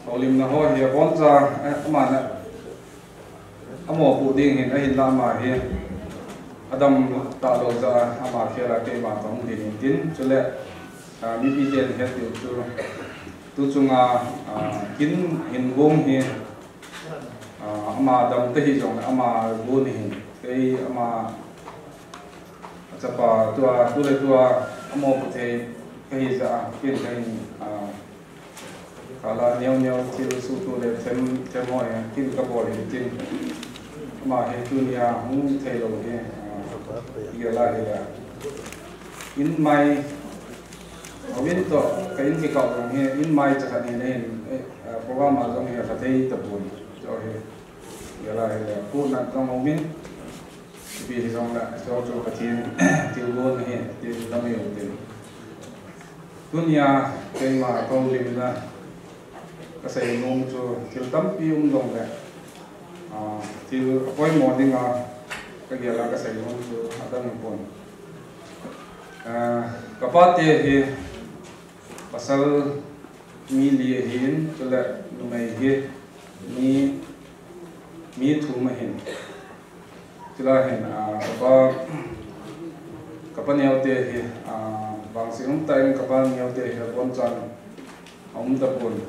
Houlimna ho hi, abon cha, eh, ama na, Amo pu ding hin ahin la ama hi. Adam ta lo ja ama khela keima tong din tin chule, ah, mipi ten het diu chu. Tu chunga, ah, kin hin gong hi, ah, ama dam te hi jong ama gun hin. Kei ama chapa tua, tu le tua, amo pu thei kahi ja, kin kahi, ah, Kala neo neo thil sutu le them, them ho hi kin kabol hin tin. Ama hi tunia hung thei lo hi, ah, igel a hile. In mai, houin toh, ka in kikah jong hi, in mai chakhat hi nei hin, eh, ah, program a jong hi, ka thei tapon. Chu hi, igel a hile. Pu nat jong houin, ipi hi jong la, chu chu Pathen, thil gon hi, thil lam hi houin. Tunia keima ka houlimna kasei nom chu thil tampi um jong le, ah, thil apoimo dinga kagel a kasei nom chu adang pon. Ah, kapa te hi pasal mi li ahin, chule numei hi mi, mi thum ahin. Chule hin, ah, kapa, kapa neo te hi, ah, vangset um tah in kapa neo te hi abonchan aum tapon.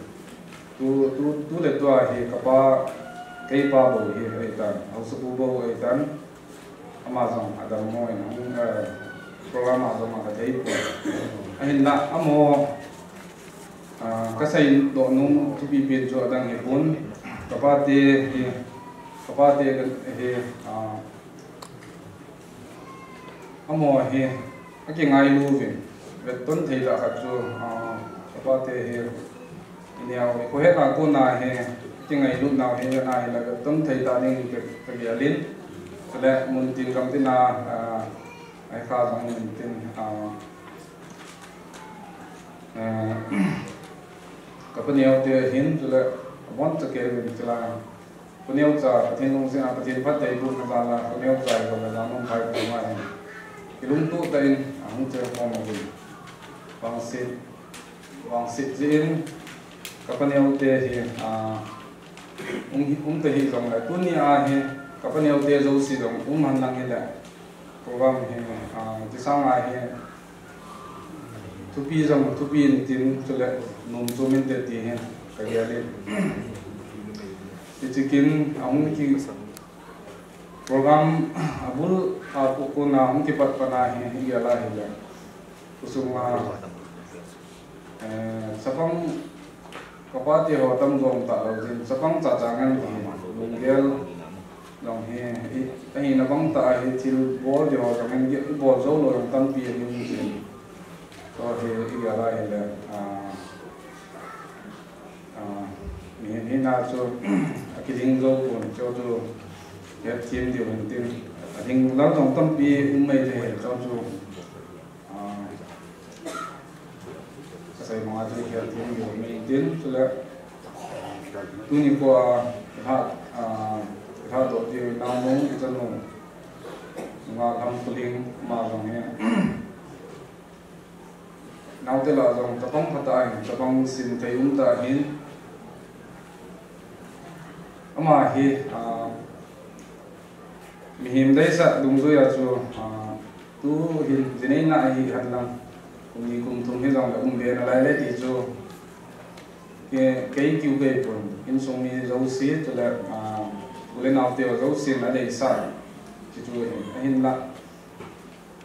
Tu, tu, tu le tua hi kapa, keipa bou hi ahitan, haosapu bou ahitan, ama jong adang mo in, eh, program a jong a kathei pon. Ahinla, amo, Ah, kasei doh nom thupi pen chu adang hi pon. Kapa te hi, kapa te hi, ah, amo hi, akingailu vin. Vetton thei tah khat chu, ah, kapa te hi, ineo, i kohet a kona hi, kingailu nau hi, ana hi la vetton thei tah ding ka, kagel in. Chule mun tin gam tin a, ah, ai kha jong mun tin, ah, Eh, kapa neo te hin chule, abon cha kei vin chule. Kapa neo cha, Pathen lungset a, Pathen phattheibohna jal a, kapa neo cha, kapa jal nom phai kapa ma hin. Kilungtoh tah in, ahung che khom uvin. Vangset, vangset jeh in, kapa neo te hi, ah, um, um ta hi jong le. Tunia hi, kapa neo te jouse jong, um hen lang hile. Program hi, ah, ti sang a hi, Thupi jong, thupi in tin, chule nom chom inte ti hi kagel in. Hiche kin, ahung ki program abul a ko, kona hung kipat pat na hi, hi gel a hile. Khosung a, eh, chapang Kapa te ho tam jong ta lou jin, chapang cha cha ngen jong, lunggel jong hi, i, ahina bang tah a hi thil bol ding ho jong hin, i bol jou lou jong tampi ahi jin. Chu hi, i gel a hile, ah, ah, mi, mi na chu, akiding jou pon, chu chu, het them diu hin tin, ading lou jong tampi um mai le, chu chu, Ah, kasei mong a chu kihel thei lou mai, Tin, chule, tuni kho a, ha, a, ha to ti nau nu, i chanu, nga lam kuling, ma jong he. Naote lah jong, chapang phatah in, chapang simthei umtah in. Ama hi, a, mihem deisah dungjui a chu, a, tu hin jinei na hi han lang. Kum ni kum thum hi jong le um ve nalai le ti chu. Ke, kei kiu kei pon, insung mi jouse, chule, a, u le naote jouse na deisah. Ti chu hin, ahinlah.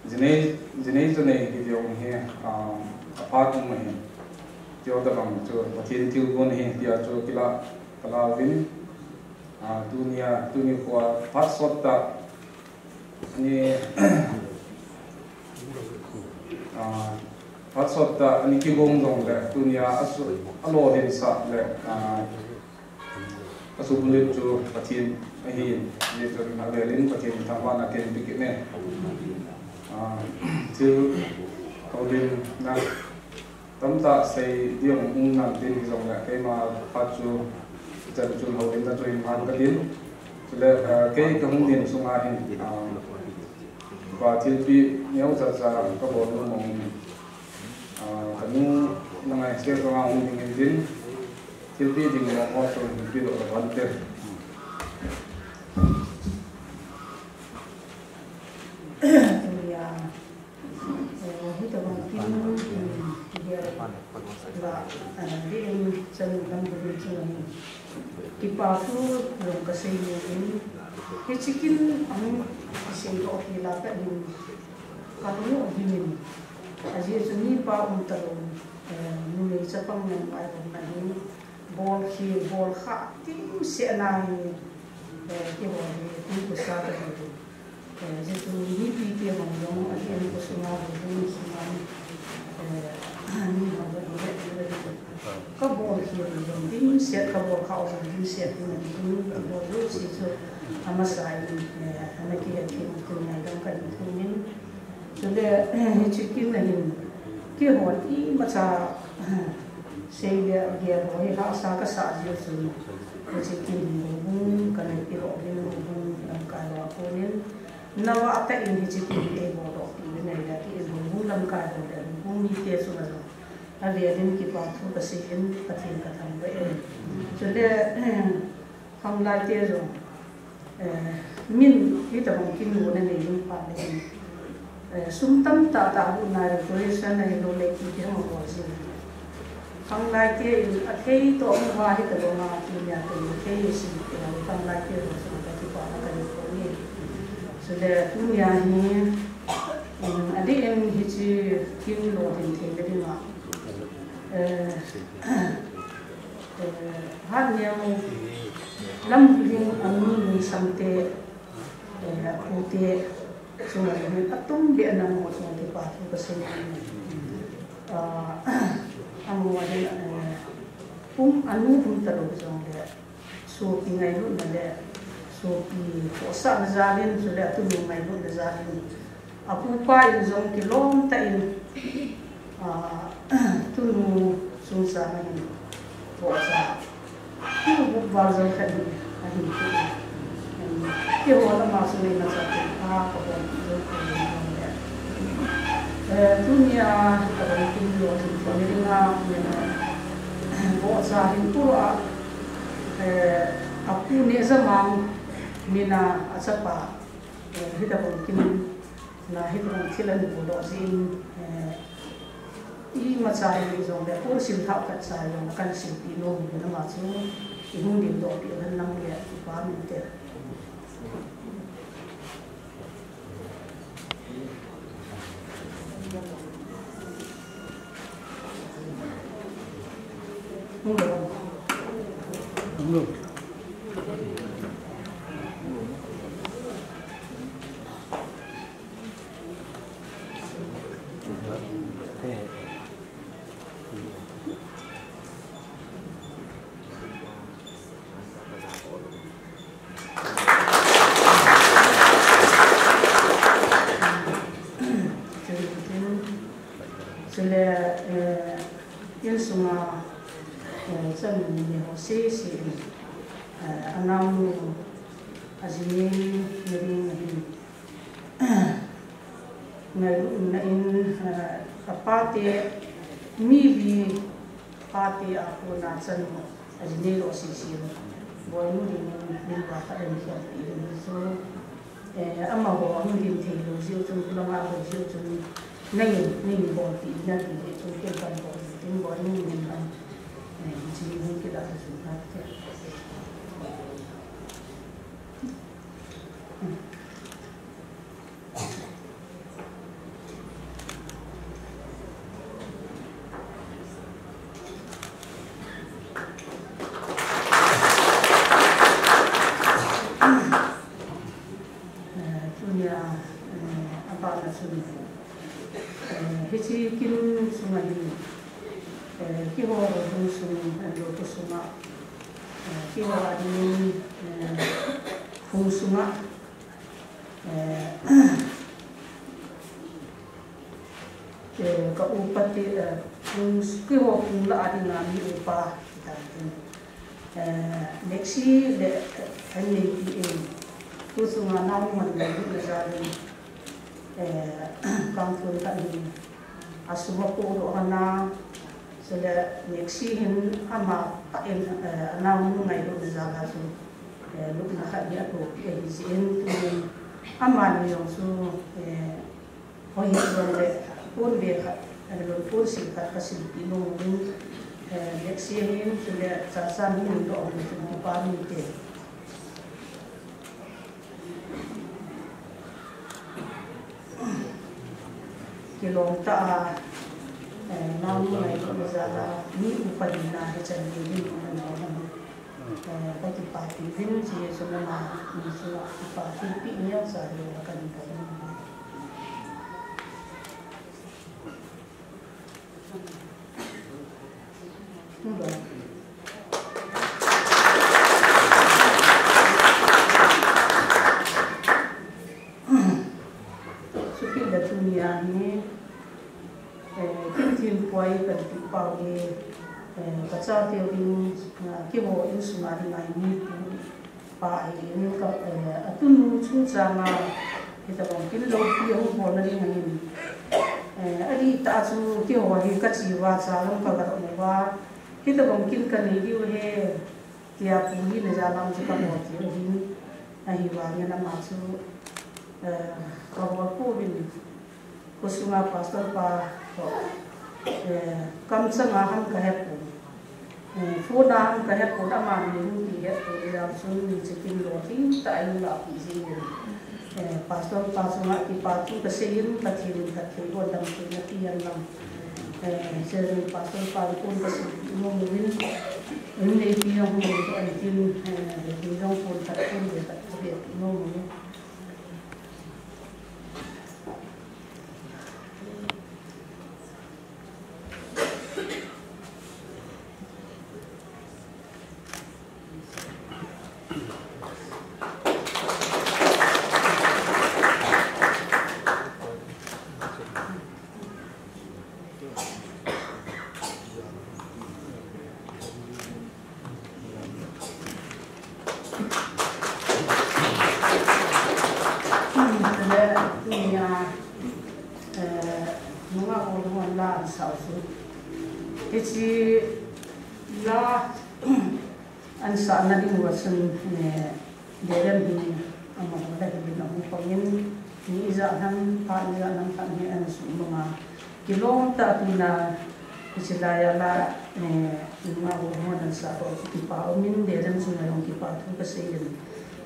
Jinei, jinei, jinei hi jong hi, a, aphat um ahi. Ti ho tabang chu Pathen thilgon ahi, tia chu kila, kala uvin, a, tunia, tuni kho a phat sot tah, ani, a, phat sot tah, ani kigong jong le, tunia, asu, alolhinsah le, a, Ka subulut chu Pathen ahi, hijeh chun avel in Pathen thangvahna kahin pe kit e. Ah, thil houlimna tamtah sei ding um nam tin hijongle keima phat chu ichan chun houlimna chu hin man katin. Chule, ah, kei kahung ding sunga hin, ah, pa thilpeh neocha cha kabol nom mong in. Ah, kanu, nangai stage a hung ding in tin, thilpeh ding mong ho chu hin pedoh le bon te. Tunia, eh, hitobang kin, kin, kin, la, ah, di in chan lam bu ni chu ni. Kipa thu jong kasei nom in, hiche kin ahung kisei doh hi la kahin, kalung u ahin in. Ajeh chu mipa um talou, eh, numei chapang ngen ngai lou na hi, bolkhel, bolkhah, dimset na hi, eh, keiho hi, kum kusa kahi. Eh, hijeh chun mipi te hon jong, ahin khosunga, houbung sunga, eh, mi hon jong, eh, eh, eh, kabol khel jong dimset, kabol khah jong dimset, ding, ding, kabol jouse chu, amasa in, eh, ana kihethem, tun ngaidam kahin thum in. Chule, eh, hiche kin a hin, keihon imacha, eh, sei le gel ho hi hahsa kasah jiu chun, hiche kin hi houbung kanei pi lou ding, houbung lamkai ho a konin, navah tah in hiche kin hi eiboldoh pi ding ahile, kei in houbung lamkai ho le houbung mite chunga jong avel in kipa thu kasei in, Pathen kathangvah e. Chule, eh, khanglai te jong, eh, min hitobang kin lona nei lung phat le hin, eh, sum tamtah tah lutna, decoration ahilou le kiti hung bol jing. Khanglai te in athei toh amu va hitobang a tunia kahin thei jing te, khanglai te jong chu kakipana kahin bol e. Chule tunia hi, um, adeh in hiche kin lolhin theina dinga, eh, Eh, Hatneo, Lamhing, Angnu, Lungsang te, eh, apu te, chunga jong hin atumbeh a nangho chunga kipa thu kasei in. Ah, amaho hin, eh, um, anu um talou jongle, sopi ngailutna le, sopi khohsahna jal in, chule atunu ngailutna jal in, apupa in jong kilom tah in, ah, tunu chungchang a hin, vohcha, thil bupval jong khat in ahin pe in. Em, keiho lama chun imacha pen a kabol jong kha jong le. Eh, tunia, kabol kin lolhin theina dinga, vohcha hin pu a, eh, apu Nehjamang mina achapa, eh, hitobang kin na hitobang thil ahin boldoh jeh in, eh, imacha hijong le, pon sim thah khat cha jong le kahin silpeh nom in, ama chu ihung dingdoh peh hen lang le, kipa min te. Chule, eh, insunga Ni ho sese, eh, anaonu ajinei nading ahin, ngailutna in, eh, apate, mi li pate a kona chan ajinei lo sese. Boinu dingin min pa khat in kiam ti ding so. Eh, amaho ahung dim thei lou jeh chun, khulanga ho jeh chun, nei, nei bol ti na ti jeh chun, ken kan bol ti, tin bol ni min kan, eh, chi hung kila ta sun ka te. Eh, tunia, eh, abana chun, eh, hiche kin sunga hin, eh, keiho hung sung, eh, lo ko sunga, eh, keiho ading, eh, hung sunga, eh, eh, ka upa te, eh, hung, keiho hung la adinga mi upa, kita tin. Eh, Lexi le, eh, N A P A, tu sunga nau man le, na jal in, eh, kang tun ka ni, asuma ko do hana, so le, Lexi hin ama pa in, eh, anaonu ngailu na jal a su, eh, lupna khat ni ato, eh, hi si in, tu in, ama ni jong su, eh, Hoi, hoi le, pon ve khat, eh, lon pon sil khat ka silpeh nom uvin, eh, Lexi hin, chule, cha cha hin lo, hung chun kipa min te. Kilom tah a, eh, nau nu ngailutna jal a, mi upa hina hichan gei hin, eh, ka kipa pi uvin, Jesu nama, Jesu a kipa pi pi nia sa ri la kan ka. Chukit le tunia hi, eh, kin thim puai kan ti pau hi, eh, ka chate ding, ah, keiho insunga ding a hi mi pu pa ahin ka, eh, atunu chungchang a, hitabang kin loupi ahung bolna ding ahin, eh, adih tah chu keiho hi ka chi uva cha lam ka ga dong uva, hitabang kin ka nei diu ahi, tia pu hina jal a chu ka bol diu ahin, ahivangin ama chu, eh, ka bol pouvin. Khosunga pastor pa toh, eh, kamchanga ham ka hepon. Eh, phone a ham ka hepon, amani hung kihepon, hijeh chun hiche kin lolhing tah a eilahpeh jeh in. Eh, pastor pa chunga kipa thu kasei in, Pathen in phattheiboh damtheina pi hen lang. Eh, hiche pastor pa in phone kasilpeh nom uvin. Inneipi jong hung doh in tin, eh, hijong phone khat, phone ve khat kabe nom uvin. Tunia, eh, nungah ho hon la ansah u chu. Hiche la ansahna ding uva chun, eh, Deirem hi amaho la hin ahung pangin, ni ijat ham, phat ijat ham khat hi ana sumang a. Kilom tah a tuna, hiche laiya la, eh, nungah ho hon ansah ho chu kipa umin, Deirem chunga jong kipa thu kasei in.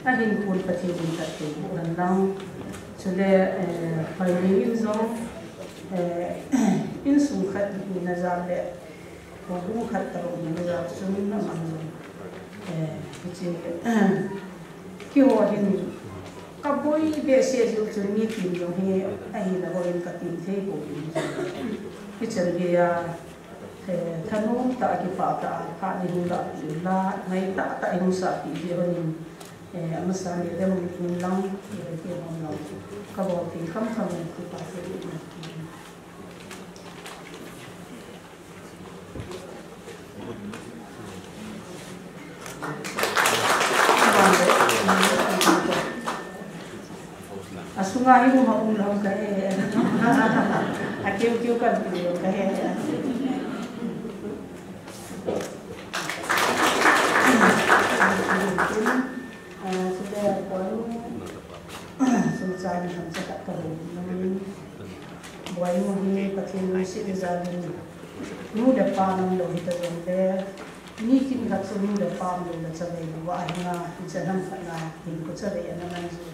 Ahinpon Pathen in phattheiboh hen lang. Chule, eh, Hoimeng in jong, eh, insung khat hina jal le, houbung khat tobang hina jal chun aman jong, eh, hiche, keiho hin kaboi behseh jeh chun mi tin jong hi ahina bou in katin thei pouvin. Hichan geiya, eh, thanom tah a, kipah tah a, phat ni hung lahpeh in la, ngai tah tah a hung sahpeh jeh hon in, eh, amasan Deirem in lang, eh, keiho lang, kabol thei khamkham in kipa thu in. Asunga hi um a um lou kahe. Akeu keu kan ti lou kahe. Ah, sida pon. Sumchai ni ham sa ka ho. Boinu hi Pathen lungset jal in. Nu le pa nam lou hita jongle. Mi khat chu nu le pa umlou le chavei lou a hinga, hiche nam khat na hin ko chavei ana man ji.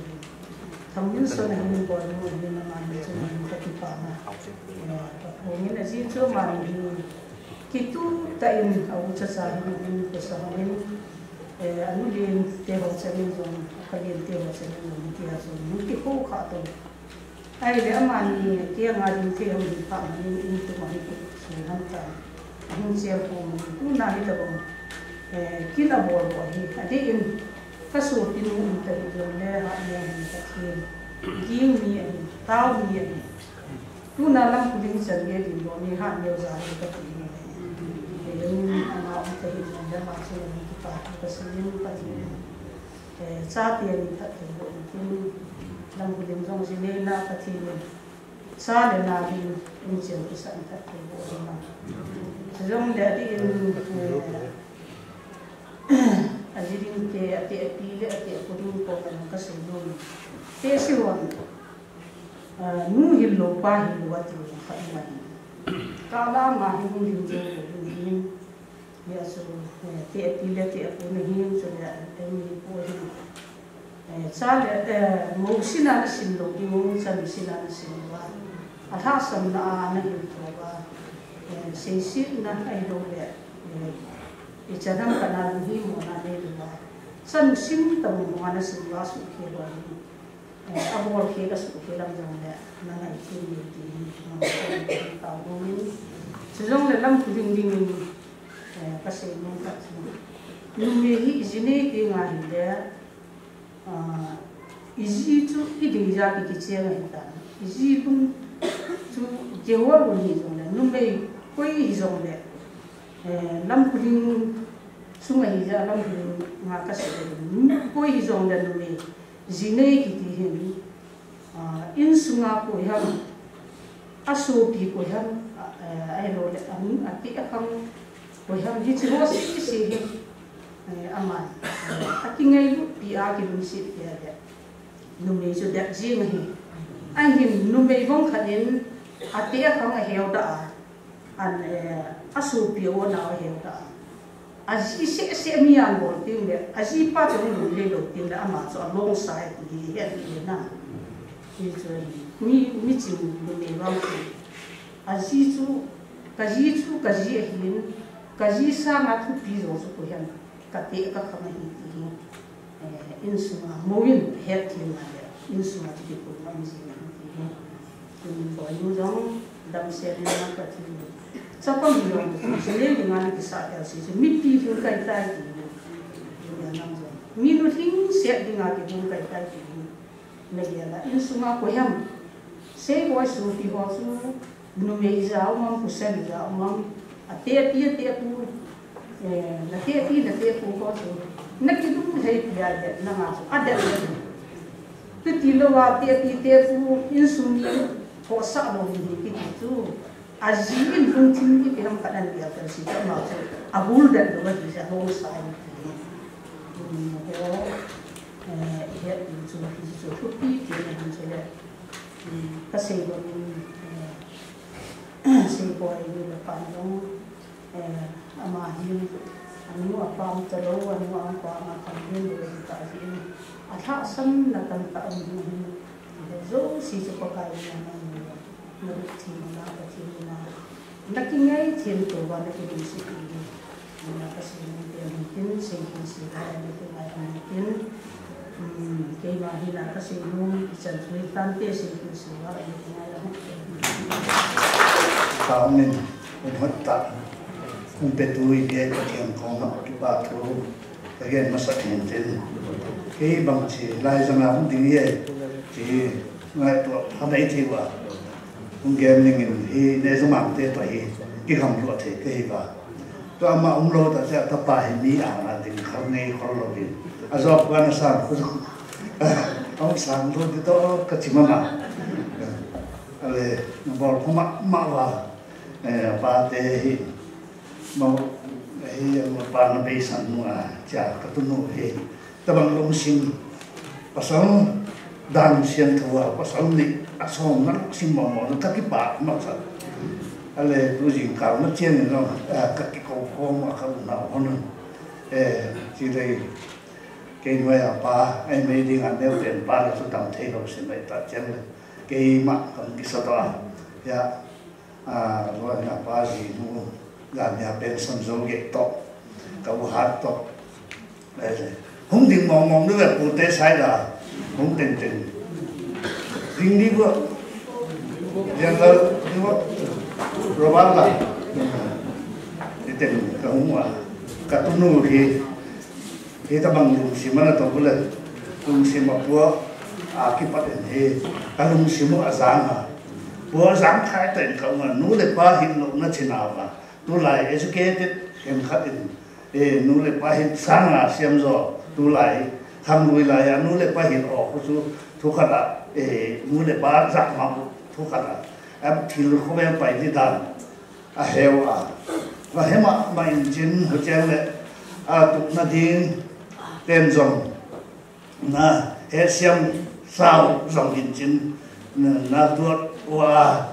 Thangminson a hin Boinu hin ama ni chu hin ka kipana. Eh, Pungin aji chu ama ni hin kitup tah in a u chacha hin hin ko sa hin, eh, anu lien te ho chan in jong, ka lien te ho chan in jong tia chu hin kikho kha to. Ahile amani kianga ding thei hung hi pha manin in tum a hi kisun ham tan. Ahung chel khom in tuna hi tabang, eh, kin abol bol hi. Adeh in ka sopinu um ta hi jongle ha nia hi Pathen. Ging mi ahi, tao mi ahi. Tuna Lamkhuling chan gei ding bol ni ha neo ja hi kati hi. Eh, ama um ta hi jongle ama chunga hi kipa thu kasei in Pathen. Eh, chate ni phatthei boh in tin, Lamkhuling jong ji neina Pathen in, cha le na ding in chen kisah in phatthei boh in ma. Chujongle adeh in, eh, aji ding te, ate api le ate apu ding ko kan kasei nom. Te si hon, ah, nu hil lou pa hil lou ati khat mai. Kala ma hin hil lou hin. Hia chu, eh, te api le te apu na hin chu le, eh, mi pu hin. Eh, cha le, eh, mo sina na sim lou ding, cha mi sina na sim lou a. Alhahsamna a na hil tou a. Eh, seisetna ahilou le, eh, ichan ham kana lung hi mo na nei lou a. Chan sim ta mo mo na sim lou a suhkhel lou ding. Eh, abol khel, asuhkhel lam jongle, na ngai thei ni ti hi, na ngai thei ni ti hi, tao dong in. Chujongle Lamkhuling ding in, eh, kasei nom khat chu. Numei hi iji nei ti nga hile, ah, iji chu idei ja ki kicheng ahi tan. Iji lung chu kihol lou hi jongle, numei koi hi jongle, eh, Lamkhuling sunga hi ja Lamkhuling nga kasei le, koi hi jongle numei. Ji nei kiti hin, ah, insunga koi ham, asopi koi ham, ah, eh, ahilou le, a, ate akhang koi ham, hiche ho sese hi, eh, aman, eh, akingailut pi a kilungset pi a le, numei chu det jing ahi. Ahin numei vang khat in, ate akhang aheo da a, An, eh, asopi u nao aheo ta. Aji seh seh mi an bol ting le, aji pa chu lung le lou ting le, ama chu along sai ti hi het le na. Hi chu mi, mi ching lung le vang chu. Aji chu, kaji chu, kaji ahin, kaji sanga thupi jong chu koiham. Kate kakhang ahi ti hi. Eh, insunga moin het thei na le, insunga chu kipui ngam jing ahi ti hi. Tun Boinu jong damsel in na Pathen. Chapang hi jong, sile ni ngan kisah tel si chu, mipi hin kai tai ti hi. Tun ya nam jong. Minu lhingset dinga kihung kai tai ti hi. Na gel a, insunga koiham. Seiboi sopi ho chu, numei ija um am, pasal ija um am, ate api, ate apu, eh, nate api, nate apu ho chu, nakidung lhei pi a det, nanga chu, adet le. Chuti lou a, ate api, ate apu, insung mi, khohsah lou hi, kiti chu. Aji in lungthim ipi ham khat ana gel tel si chu ama chu ahul det lou ahi jeh a lung sai ti hi. Um, ho, eh, ihet ding chu hichu thupi ti na hin chu le. Um, kasei bang in, eh, Seiboi nu le pa jong, eh, ama hi anu apa um talou, anu apa um a kham hin lou ahi ta jeh in. Alhahsamna tamtah um hin, jouse chu Pakai in ana um. Nalungthim na Pathen in na, nakingaithem touva nakilungset in, na kasei nom pen hin tin, sei hin sei lai nakingai hin tin, um, keima hin na kasei nom, ichan chu hitante sei hin sei lai nakingai hin tin. Ka um in, um hot ta, um pe tu i ke Pathen koma, kipa thu. Again, masa hin tin. Kei bang chi, lai jang a hung ding ye. Chi, ngai tua, ha dai thei uva. Hung gen ning in, hi, ne jang a te tua hi, kigam lou thei, kei hi uva. Tua ama um lou ta, tua tapa hi mi a na ding kha Nei khol lou hi. A job kana sang khu. Ahung sang lou di to ka chi mama. Ale, na bol khu mama va. Eh, pa te hi. Ma, hi, ma pa na beisan nu a, cha ka tunu hi. Tabang lungsim. Pasal dan sian thua, pasal ni a som na lungsim mama, ka kipah masa. Ale, tu jingkah na chiang no, eh, ka kikou khom a ka unau hon. Eh, chi dei, kei noi a pa, ai mei ding a neu ten pa le chu tam thei lou sin lai ta chiang le. Keima kam kisa to a. Ya, a, lo na pa ji nu, ga nia pension jo ge to. Ka u hat to. Eh, hung ding mong mong nu ve pu te sai da. Hung teng teng. Ding ni bo. Yang la, ni bo. Robert la. Ni teng ka hung wa. Ka tunu hi. Hitabang lungsim ana to bule, lungsim a pua a kipat in hi, ka lungsim a jang a. Pua jang khai ta in ka um a, nu le pa hin lou na chin a va. Tulai educated khenkhat in, eh, nu le pa hin sang a siam jo. Tulai, khang lui lai a, nu le pa hin o khu chu, thu khat a, eh, nu le pa jat ma, thu khat a. Am thil khu ve pai di dan. A heu a. Va hema ma in chin hu chang le, a tukna ding ten jong. Na, he siam sao jong in chin. Na, na tuat wa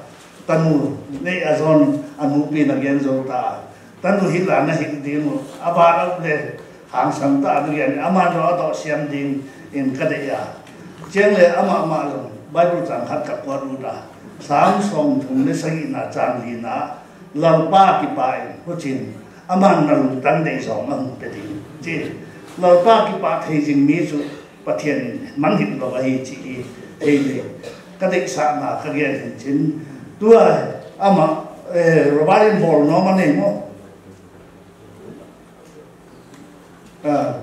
tanu nei a jon a nu pi na gen jo ta. Tanu hi la na hi ding u. A ba le hang sang ta ding yan. Ama jo a to siam ding in ka de ya. Chang le ama ma jong. Bible chang khat ka kuat u ta. Sam som thum le sagi na chang li na. Lalpa kipah in, huchin, aman na lungtang dei jong ahung pe ding. Chi, Lalpa kipah thei jing mi chu Pathen in manghit lou ahi chi hi thei le. Ka deisahna ka gen hin chin. Tua ama, eh, Robert in bol nom anei mo. A,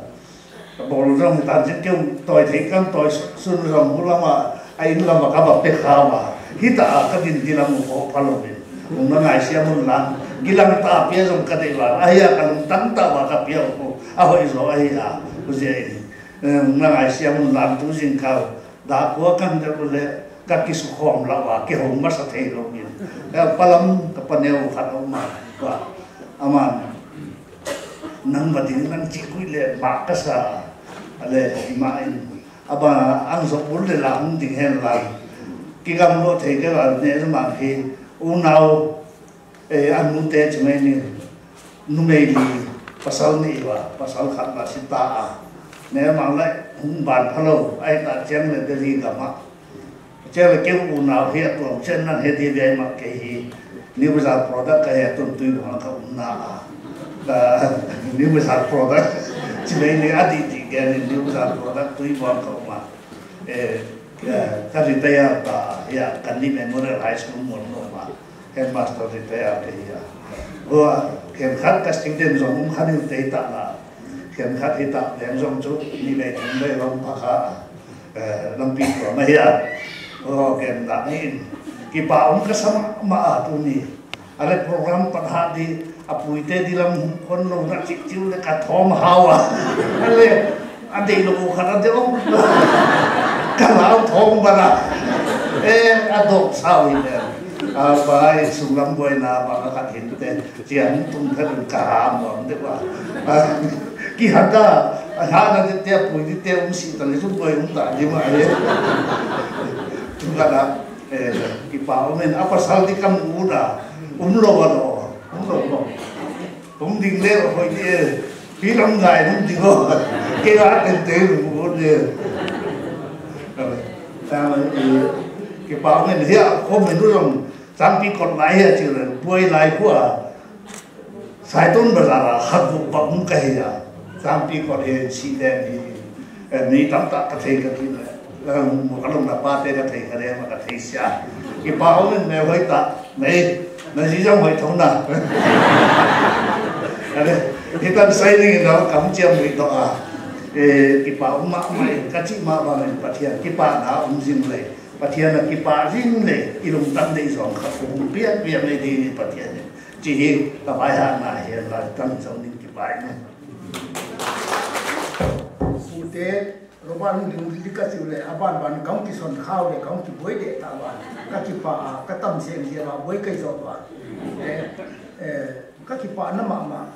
bol jong hitan jin keu toi thei kan toi sun jong hu lama, a in lama ka va pe kha va. Hita a ka din di lam u ko pha lou vin. Hung na ngai sia mun lang. Gilang ta pia jong ka dei va. A hia ka lungtang ta va ka pia u. A hoi jo a hia. U je in. Eh, hung na ngai sia mun lang tu jing ka. Da ko kan de le ka kisukhom la va, kihou masa thei lou in. Eh, palam ka paneo khat a um a, va. Aman, nang va ding nang chi kui le ma ka sa, ale ma in. Aba, ang jok bul le la hung ding hen la. Kigam lo thei ke la ne ma hi, unau, Eh, a nu te chu mai ni, numei li, pasal ni va, pasal khat la si ta a. Ne mang lai, hung ban pha lou, ai ta chiang le Delhi gam a. Chiang le keu unau hi a tuam chen nan he di ve ma ke hi, New Bazaar product ka he tun tui bang ka um na a. Ka New Bazaar product, chi mai ni a di di ke ni New Bazaar product tui bang ka um a. Eh, eh, ka retire ta, ya, kan ni Memorial High School mun no ma. Headmaster retire te hi a. Hua, khenkhat ka student jong um khat in tei ta la. Khenkhat hi ta leng jong chu, ni vei thum vei lam pha kha. Eh, lampi tua ma hi a. Hua, khen da ni in. Kipa um ka sa ma, ma a tu ni. Ale program pat ha di, a puite di lam hung kon lo na chik chiu le ka thom hao a. Ale, a dei lo khat a dei lo. Ka lau thom ba na. Eh, a dok sao hi le. A bai, sung lam boi na ba ka khat hin te. Chiang tum khat ka ha mo de ba. A, ki ha ka, a ha na de te, a pui di te, um si ta le, sung boi um ta di ma le. Tu ka da. Eh, kipa um in, a pasal di kam u da, um lo a lo, um lo lo. Um ding le, hoi di, eh, pi lam gai um ding lo. Ke a ten te lu u de. Ta, eh, kipa um in, hia, ko me nu long, sang pi kot lai hia chi le, buai lai khu a. Saiton bazar a khat gup bang um ka hi a. Sangpi kot hi si le ni, eh, mi tam tah ka thei ka ti le. Eh, mo ka long na pa te ka thei ka le ma ka thei sia. Kipa um in me hoi ta, me, na ji jong hoi thong na. Ale, hitan sai ni na kam chiam ni to a. Eh, kipa um ma ma in ka chi ma ma in Pathian, kipa na um jing le. Pathian a kipa jing le, i lungtang dei jong kha um pian pian le ding ni Pathian ni. Chi hi, ka vai ha na hi, la tang jong ning kipai ne. Robert Hungding li ka chiu le, aban ban kong kison khau le, kong kiboi de ta ban. Ka kipa a, ka tam seng dia ba, boi kai zo ba. Eh, eh, ka kipa na mama.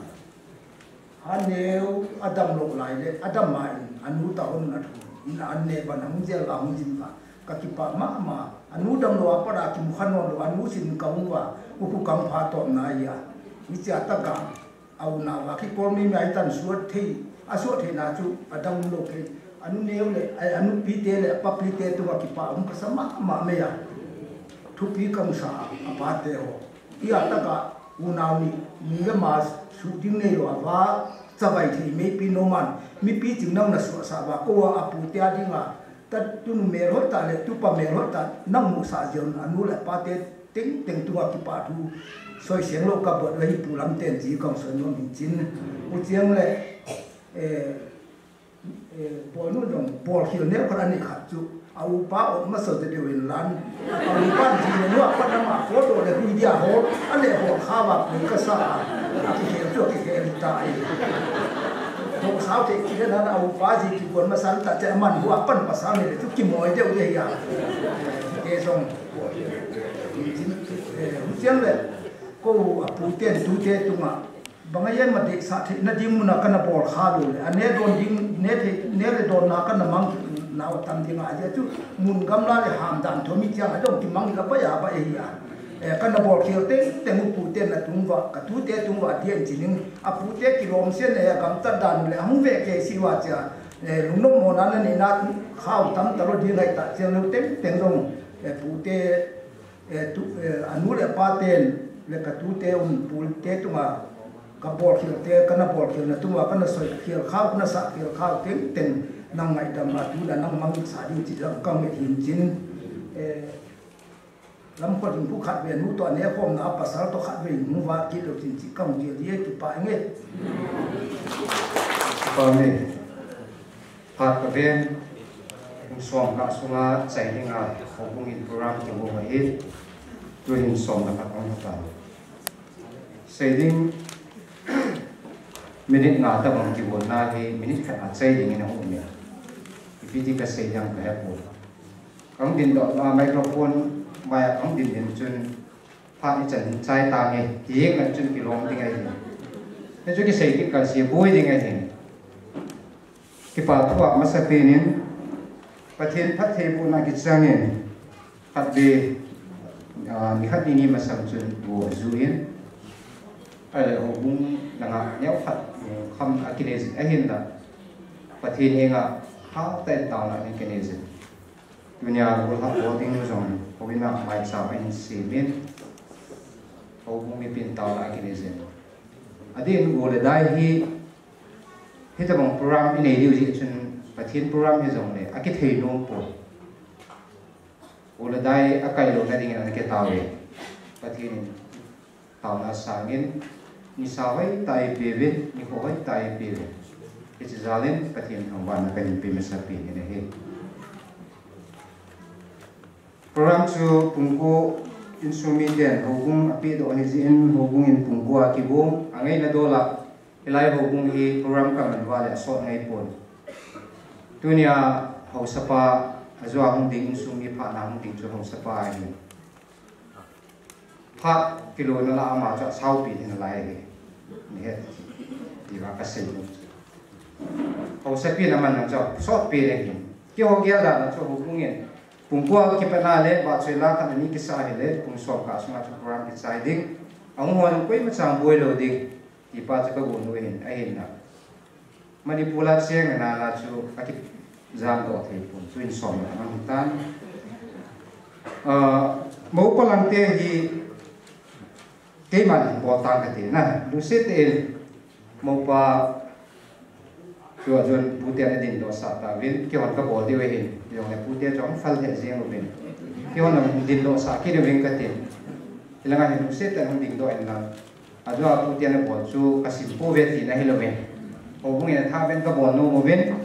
Aneu, adam lo lai le, adam ma in, anu ta hon na thu. In an ne ban, hung jel la, hung jim la. Ka kipa mama, anu dam lo, apa da kim khan lo, anu sin kong wa, uku kong pha to na ya. Ni cha ta ga. Auna va ki kol mi mai tan suat thei, a suat thei na chu adang um lo thei. Anu neu le, ai, anu pi te le, pa pi te tu va kipa um ka sa ma, ma me ya. Thupi ka um sa, a pa te ho. I a ta ka, unau ni, ni le ma su ding nei lo a va, cha vai thei me pi no man, mi pi ching nau na suat sa va, ko a pu te a ding a, Ta tunu mel hoi ta le, tupa mel hoi ta, nang mu sa jeng, anu le pa te, teng teng tunga kipa thu, soi seng lo ka bot le hi pu lam ten ji kong soi nom hin chin. U chiang le, eh, eh, bol nu dong, bol khil neu khat ani khat chu, a u pa ot ma so te deu in lan, a u pa ji le nu a pa na ma ko do le hui dia ho, a le ho kha va pu ka sa, a ki khel chu, a ki khel ta ai. Thong sao te ki le na, a u pa ji ki kon ma san ta che man hu a pan pa sa le chu ki moi deu de ya. Te song. Eh, hu chiang le, ko a pu ten tu te tunga. Bang a yen ma de sa the na ding mun a ka na bol kha lo le. A ne don ding, ne the, ne le don na ka na mang na o tam ding a ya chu mun gam la le ham dan tho mi chiang a dong ki mang la ba ya ba e ya. Eh, ka na bol khel teng teng u pu te na tung va, ka tu te tung va dien chi ning. A pu te ki lom se ne ya gam ta dan le hung ve ke si va cha. Eh, lung nom mo na na ni na khau tam ta lo ding ai ta chiang lo teng teng dong. Eh, pu te Eh, tu, eh, anu le pa ten, le ka tu te un pu te tunga, ka bol khel te, ka na bol khel na tunga, ka na soi khel khau, ka na sa khel khau, teng teng, nang ngai dam a tu na nang mang sa ding chi jang kang me hin chin. Eh, lam kho ding pu khat ve nu to ne khom na pasal to khat ve nu va ki lo chin chi kang je ye ki pa nge. Pa nge. Phat ka ven, kum som kah sunga chai dinga, houbung in program kibol ahi, tuhin som le khat ahung ta. Sei ding, minute nga tabang kibol na hi, minute khat a chai ding in ahung um e. Ipi ti ka sei ding ka he poi. Kang din doh, a microphone, mai a kang din din chun, phat ichan hin chai tange, ti jeng na chun kilom ding ahi. Hichu kisei kit kal se boi ding ahi. Kipa thu a masapen in, Pathen phattheibohna kichang in, khat ve, ah, ni khat ni ni masang chun go ju in, ahile houbung langa neo khat, um, kham a kinei jin ahin la, Pathen henga hatah in taona in kinei jin. Tunia golhang bol ding jong, houin a maicham ahin sem in, houbung mipin taona a kinei jin. Adeh in go le dai hi, hitabang program inei diu jeh chun, Pathen program hijongle, akithei nom poi. Go le dai akai louna dingin ana kitao e. Pathen in taona sangin, nisa hoitah a eipeuvin, nikho hoitah a eipeuvin. Hiche jal in Pathen thangvahna kahin pe masapen in ahi. Program chu pung ko insung miten houbung apehdoh ahi jeh in houbung in pung ko a kibol, angaina dol a, hilai houbung hi program kaman uva le asot ngai pon. Tunia haosapa, ajo a hung ding insung mi phatna hung ding chu haosapa ahi. Phat kilona lah a ama chu asaupi hin lai ahi. Ni het diuva kasei nom chu. Haosapin aman jong chu sotpi ahi. Keiho gel dan a chu houbung in pung ko a kipatna le vahchoi la khat ani kisa ahile pung som kah sunga chu program kichai ding. Ahung ho jong koima chang boi lou ding. Ti pa chu ka gon u ahin, ahinla. Manipur a cheng nana chu akijam doh thei pon, tuin som le khat ahitan. Ah, moupa lang te hi keiman bol tang kati na, lungset tah in moupa chu ajon pu ten adingdoh sah tauvin, keihon kabol diu ahin, jongle pu te chu ahung phal lheh jeng uvin. Keihon ahung dingdoh sah kit uving katin. Hilanga hin lungset tah in hung dingdoh in lang. Ajo a pu ten abol chu kasim pouve tina hilou ve. Houbung in athah uvin kabol nom uvin.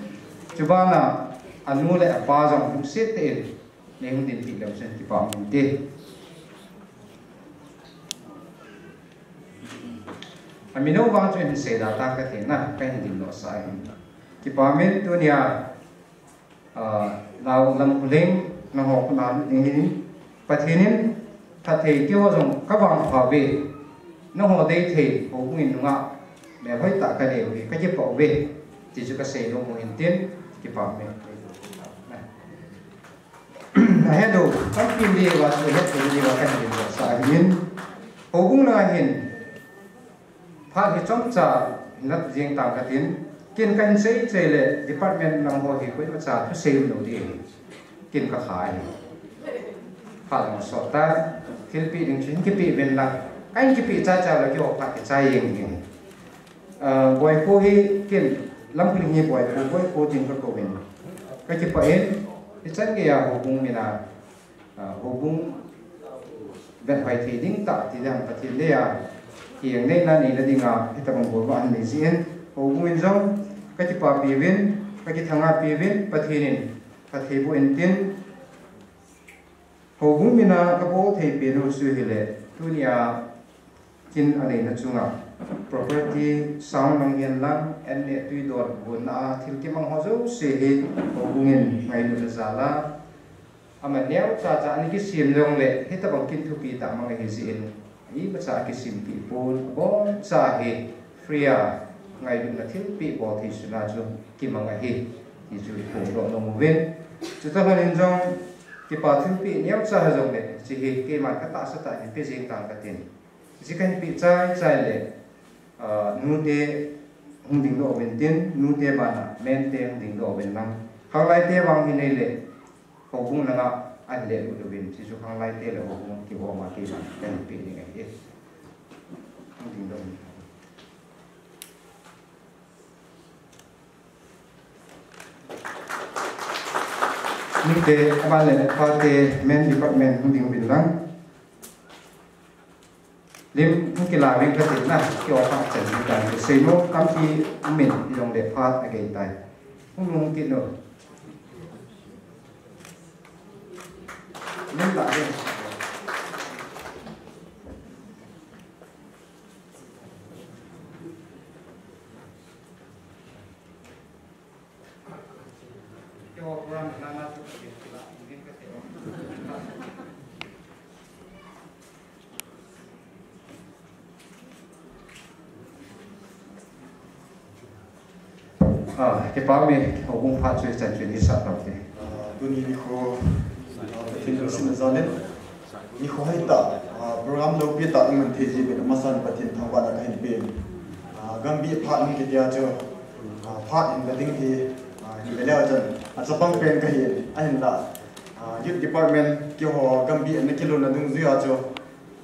Chubana anu le apa jong lungset tah in nei hung dinpeh leu chun kipa um inte. Amin o vang chu hin seida tang kati na, kahin dingdoh sah ahin. Kipa min tunia, ah, Lao lam khuleng nangho khut a lut ding hin, Pathen in phatthei keiho jong ka vangpha uve, nangho deithei houbung in nungah melhoi tah ka nei uve, ka kipah uve, ti chu ka seinom u hin tin, kipa min. Ahet u, tampi um diu va chu, ahet u diu va ka hin sa ahin. Houbung langa hin, phat hi chomcha hin la jeng tang katin, ken kahin sei chai le department lang ho hi koimacha thusei um lou ding ahi. Ken ka kha ahi. Phat lang sot ta, thilpeh ding chu hin kipeh uvin lang. Kahin kipeh chaichai le keiho phat kichai jeng ding. Ah, Boikho hi ken, Lamkhuling hi Boikho, Boikho tin ka kou in. Ka kipah in, hichan geiya houbung min a, ah, houbung vet hoi thei ding tah ti ding Pathen in a, kiang neina neina dinga, hitabang golvah ahin nei jeh in, houbung in jong ka kipapi uvin, ka kithangvahpi uvin, Pathen in phatthei boh in tin, houbung min a ka bol thei pen u chu hile, tunia kin a neina chunga property sang lang hihen lang, an le tui don, gonna a thil kimang ho jouse hi houbung in ngailutna jal a, ama neocha cha ana kisem jongle, hitabang kin thupi tah mang ahi jeh in, imacha akisempeh pon, aboncha hi free a ngailutna thilpeh bol thei sunga chu kimang ahi, ti chu i phongdoh nom uvin. Chuti lhon in jong, kipa thilpeh neocha hijongle, hiche hi keiman ka tahsa tah in pe jeng tang katin. Hiche kahin peh chaichai le, ah, nute hung dingdoh uvin tin, nute bana, mente hung dingdoh uvin lang. Khanglaite vang hi nei le, houbung langa ahin le lut uvin, hiche chu khanglaite le houbung kihom a keiman kahin peh ding ahi. Hung dingdoh uvin. Nute, aban le pate, men department hung ding uvin lang. Lim hung kila uvin katin na, kio phat chan ding tan. Seinom tampi um in, hijongle phat agei tai. Hung hung kit nu. Lim la uvin. Ah, kipa um e, houbung phat chu ichan chu ni sa tau te. Ah, tuni nikho, ah, Pathen lungsetna jal in. Nikho hoitah, ah, program loupi tah iman thei jeh uvin amasan Pathen thangvahna kahin pen. Ah, Gambih phat hung kitia chu, ah, phat hin kading hi, ah, hin ve leu chun, achapang pen kahin, ahinla, ah, Youth Department keiho Gambih ana kilhun na dungjuia chu,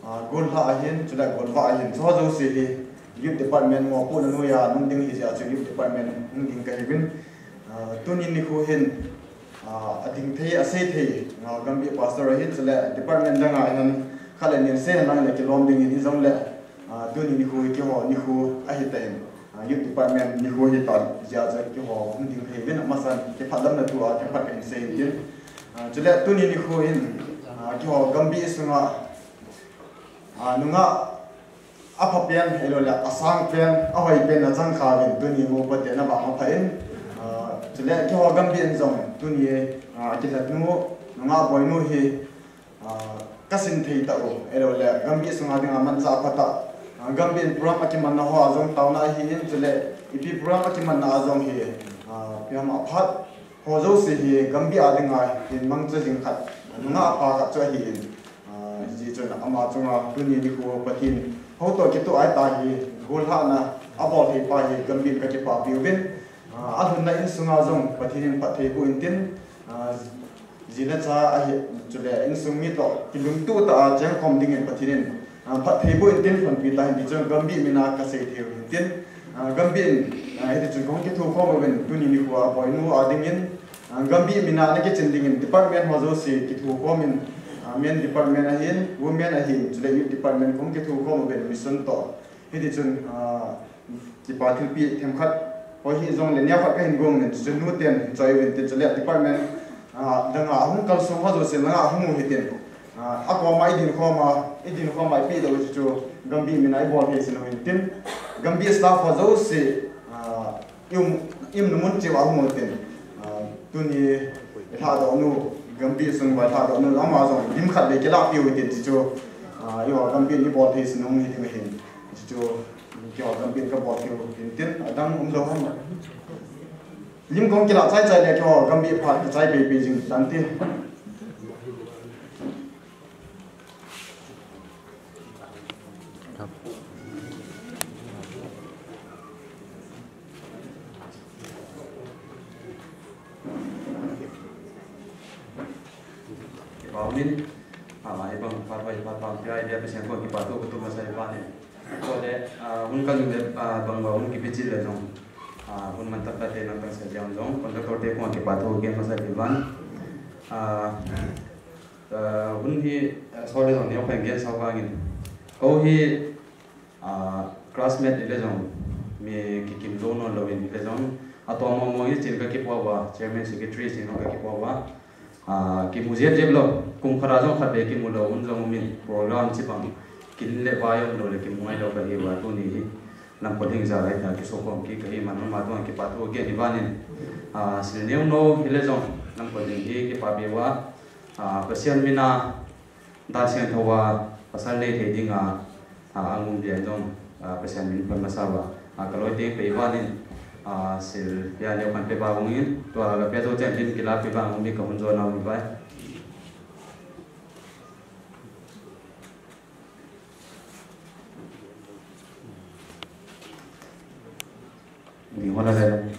ah, gollhah ahin, chule golvah ahin, chuho jouse hi Youth Department mopohna noiya nung ding ahi jeh a chu Youth Department hung ding kahiuvin. Ah, tuni nikho hin, ah, ading thei, asei thei, ah, Gambih Pastor ahin, chule department danga hin khat le ni sei hen lang le kilom ding in hijongle, ah, tuni nikho hi keiho nikho ahi tan, ah, Youth Department nikho ahi tan jeh a chu keiho hung ding kahiuvin, amasan kiphatlamna thua themkhat kahin sei in tin. Ah, chule tuni nikho hin, ah, keiho Gambih sunga, ah, nungah apha pen, ahilouleh asang pen, ahoi pen nachang kha uvin tuni mu pate na vang apha in. Ah, chule keiho Gambih in jong tuni, ah, kilhat nu, nungah boi nu hi, ah, kasin thei tah u, ahilouleh Gambih sunga dinga manchah apha tah. Ah, Gambih in program akimanna hoa jong taona ahin, chule ipi program akimanna a jong hi, ah, ipi ham aphat ho jouse hi Gambih a dinga hin mangcha jing khat, nungah apa khat chu ahin. Ah, hijeh chun ama chunga tuni nikho Pathen houtoh kitoh ahi tah hi, gollhahna abol thei pa hi Gambih in kakipapi uvin. Ah, alhunna insunga jong Pathen in phatthei boh in tin, ah, ji le cha ahi, chule insung mi toh kilungtoh tah a chengkhom dingin Pathen in, ah, phatthei boh in tin lhonpi tahen ti chu Gambih min a kasei thei u hin tin, ah, Gambih in, ah, hiti chun kahung kithukhom uvin tuni nikho a boinu a dingin, ah, Gambih min a ana kichen dingin department ho jouse kithukhom in, ah, men department ahin, women ahin, chule youth department kahung kithukhom uvin mission toh. Hiti chun, ah, kipa thilpeh themkhat, hoi hijongle neokhat kahin gong in, chu nuten choi uvin tin chule department, ah, danga ahung kalsong ho jouse langa ahung u hitin. Ah, akoma idin khoma, idin khoma ipedoh u chu Gambih min a ibol thei jing u hin tin. Gambih staff ho jouse, ah, Im, im na mun chiu a hung tin. Ah, tuni i lhadoh nu, gampi sung vai lhadoh nu, ama jong lim khat le kila piu tin chi chu. Ah, i ho gampi ni bol thei sin hung hi ding hin. Chi chu, ki ho gampi ka bol piu tin tin, adang um lo ham. Lim kong kila chai chai le ki ho gampi phat ki chai pe pe jing tan ti. Paumin, ah, ibang phat vai phat pang pia idea pe siang ko kipa tu ko tu masa ipa ni. Ko le, ah, hun kan le, ah, bang ba hun kipi chi le jong. Ah, hun man tak tak te nang tang sa jang jong. Kon tak tor te ko kipa tu ke masa ivan. Ah, Ah, hun hi, ah, sorry, jong neo phen gen sao vangin. Ko hi, ah, classmate ile jong, mi kikim lou non lou in ile jong. Ato mo mo hi chin ka kipo va, chairman secretary chin ka kipo va. Ah, kimu jep jep lou, kum khat a jong khat be kimu lou, hun jong min program chi bang. Kin le va jong lou le kimu ngai lou ka hi va tuni hi. Lamkol hing ja lai ta kiso kom ki ka hi man ma tuang kipa tu gen ivanin. Ah, sil neo no ile jong, lamkol hing hi kipa be va. Ah, Pasian mina, dan sian thawa, pasal nei thei dinga, ah, angum dia jong, ah, Pasian min phan masa va. Ah, ka loi teng pe vanin, ah, sil pia neo kan pe va hung in, tua ka pia to chen din kila pe va hung mi ka hun jo na hung vai. Ni hola le.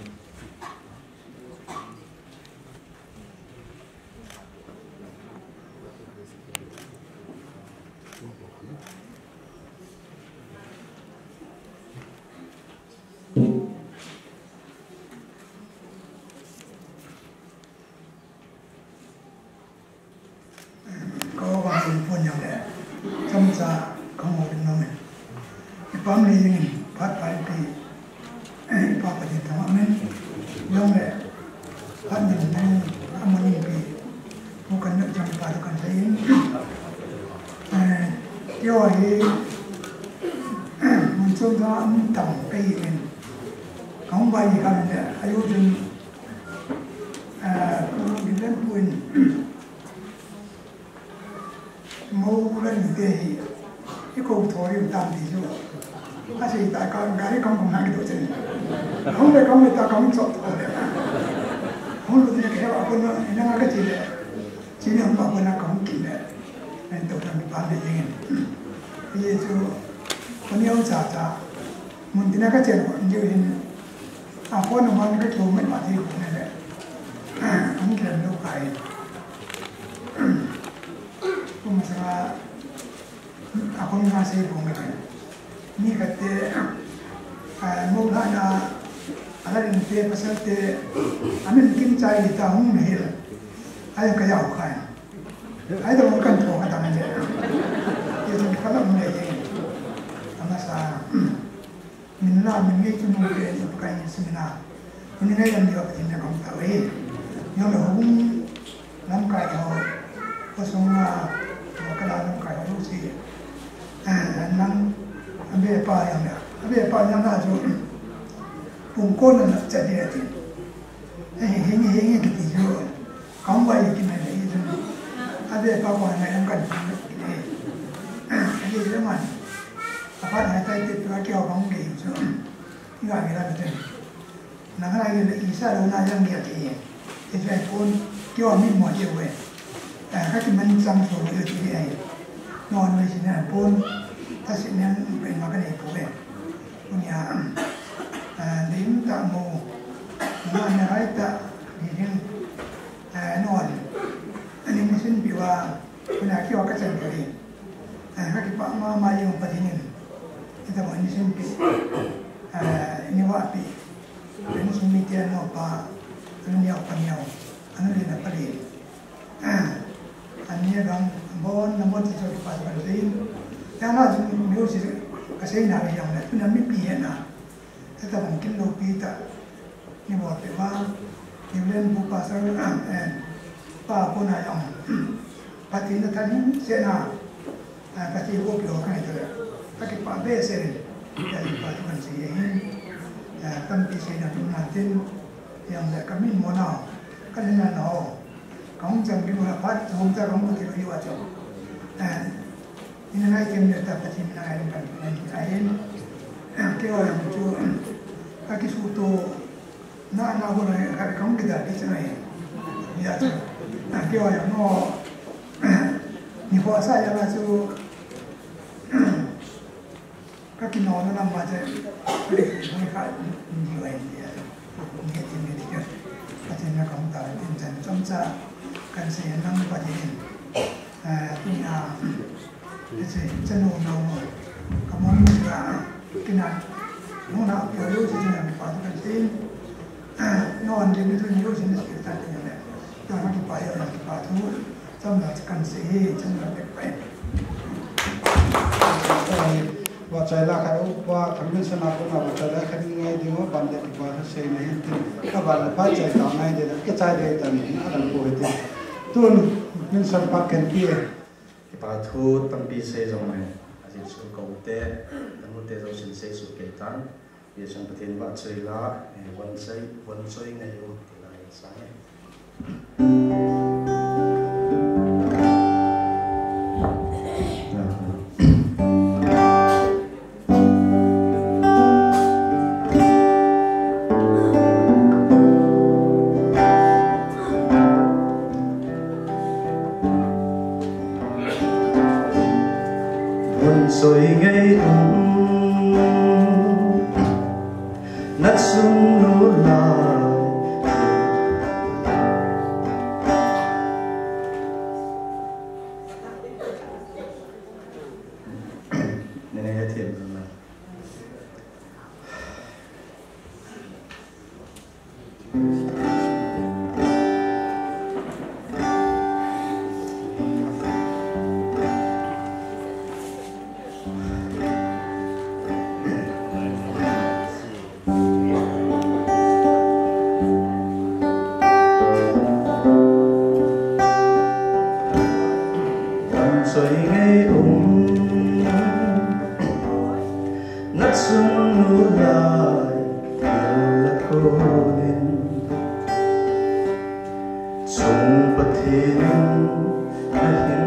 Ka va in pon yang le. Chomcha ka mo din nom in. Ipa mi jing in phat pai pi. Ipa pa din thang amen. Yang le. Phat din nang amun in pi. Mu kan nak jang pa tu kan sai in. Eh, kio hi. Mun chom da am tang pai in. Ka hung bai ka le. Ayu jin. Eh, ka hung din len pu in. Mo ran te hi, i ko tho ri tam ti chu. A sei ta ka gari kam kam na ki to chen. Hung le kam le ta kam chok tho le. Hung lu ni ke ba ko na, ina nga ka chi le. Chi ni hung ba ko na kam ki le. Nen to tam pa le yin. Ye chu, ko ni hung cha cha. Mun tina ka chen ko, nje hin. A phone number ka kiu mai ma thei ko ne le. An kilam lou kai. Kum sanga a phone number sei ko ne le. Mi khat te, a, mo la na, a la rin te, pasal te, a min kin chai ni ta hung me hil. Ai ka yau kai. Ai da kan to ka ta ne le. Ye jin ka la me ye. Amasa. Min la, min ngei tu nung te, Pakai in simina. Min ngei lam diwa Pathen na kong ta wei. Yong le hong lamkai ho. Ko song na, ko ka la lamkai ho si. Eh, nang, abe pa yang ya. Abe pa yang na jo. Pung ko na na cha dia ti. Eh, hing, hing, hing, kiti jo. Kong wai ki mai le i jo. Abe pa ko na yang kan. Eh, eh, jo man. Apa na tai te pa ki ho kong ge jo. Iga nge la ten. Nang la nge le isa lo na yang nge te. Te jai pon kyo mi mo je we. Eh, ka ki man chang so lo ti ai. No no si na pon. Ta si nang pe ma ka ne po we. Kun ya. Eh, de im ta mo. Na ne rai ta. Di hin. Eh, no. Ani mi sin pi wa. Kuna kiwa ka chan kari. Eh, ka kipa ma ma yung Pathen in. Ita mo ni sin pi. Eh, ni wa pi. Ni sun mi tia no pa. Anu ni pa ni. Anu ni na pa ni. Ani ya gang bon na mo ti so kipa so kan sin. Ya na sun mi si ka sai na yang na. Tuna mi pi ya na. Ita mo kin lo pi ta. Ni bol pe ma, ni len bu pa sa, eh, pa ko na yong. Pathen na than se na, eh, Pathen ko pi ho kai to. Ka kipa be se rin. Ya pa tu kan se ye hin. Eh, tampi seina um natin, hijongle kamin mona, kalina na ho. Kahung chan ki mona phat, hung cha kahung ti lo hiva chu. Eh, ina ngai kem le ta Pathen na ngai kan kan ai. Eh, keiho jong chu, kakisuto, na, na ko na, ka, kahung kida, kei chu ngai. Hijeh chun, eh, keiho jong, no, nikho sa jong a chu, Kakinopna lam a chu, hung kha, hung kha in dia chu. Hung kha in dia chu. Pathen na kahung tao in chan chomcha kahin sei nang Pathen in. Ah, tunia, hiche, chanu nao, kamon ni la, kina, nuna, pia lu si na pa tu kahin sei. Ah, no an din tu ni lu si na si ta ni le. Ta ma ki pa ya ki pa tu. Chomcha kahin sei, chomcha kahin sei. Vachoi la khat upa, Thangminson a kona vachoi la khat ngai ding uva, ban le kipa thu seina hin tin. Ka ban le phachoi ta ngai ding, kichai ding tan hin, alang ko hin tin. Tun, Minson pa ken pi e. Kipa thu tampi sei jong le, ajeh chu kote, nute jousen sei suh kei tan. Hijeh chun Pathen vachoi la, eh, vachoi, vachoi ngai u, ti la, eh, sa nge. Vachoi ngai u, na chunnu lai. Nene ya thiam na. Vachoi ngai u, na chunnu lai, kila konin. Chung Pathen in ahin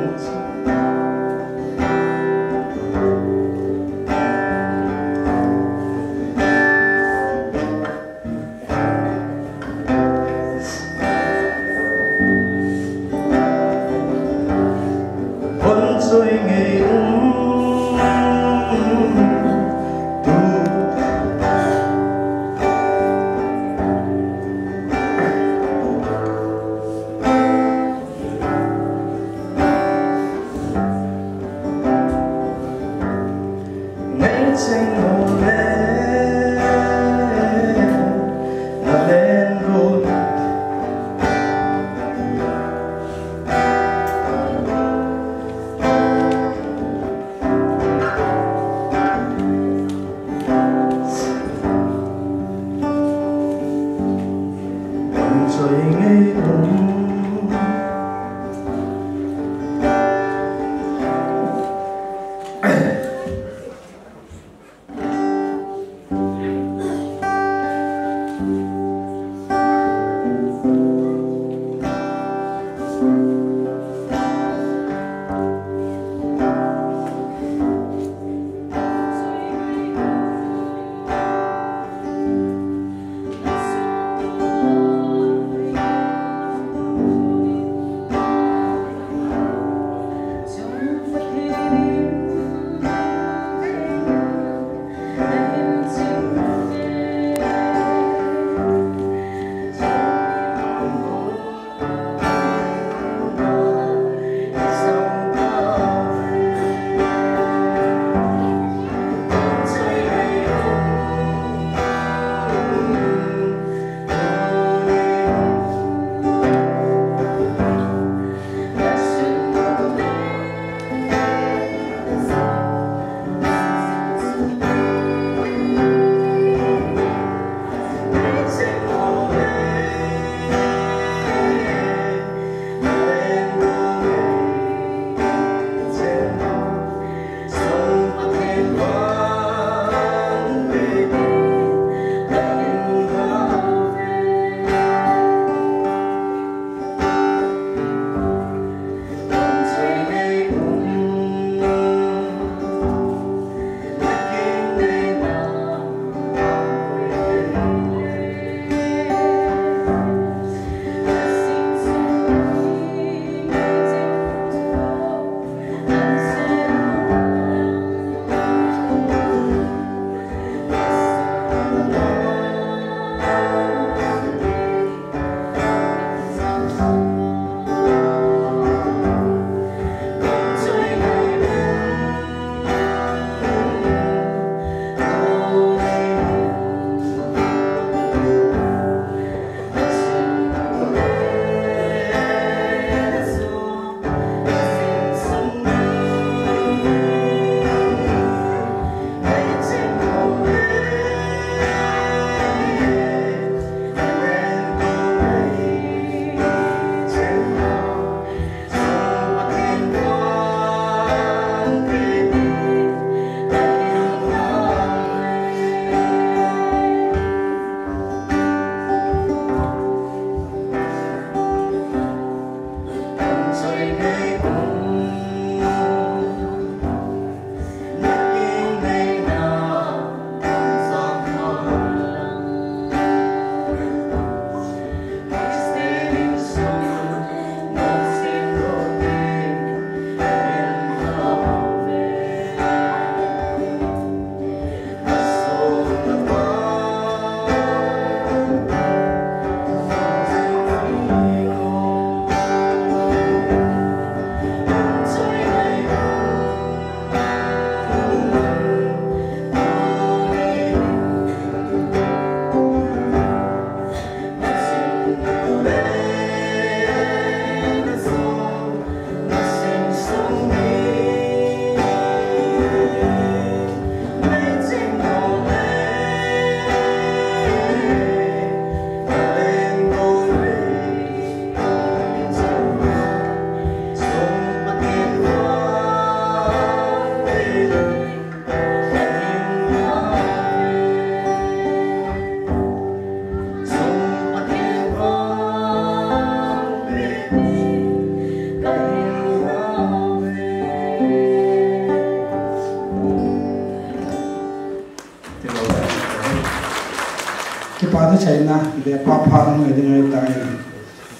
Chaina, ve pha pha ngai ding ngai tai.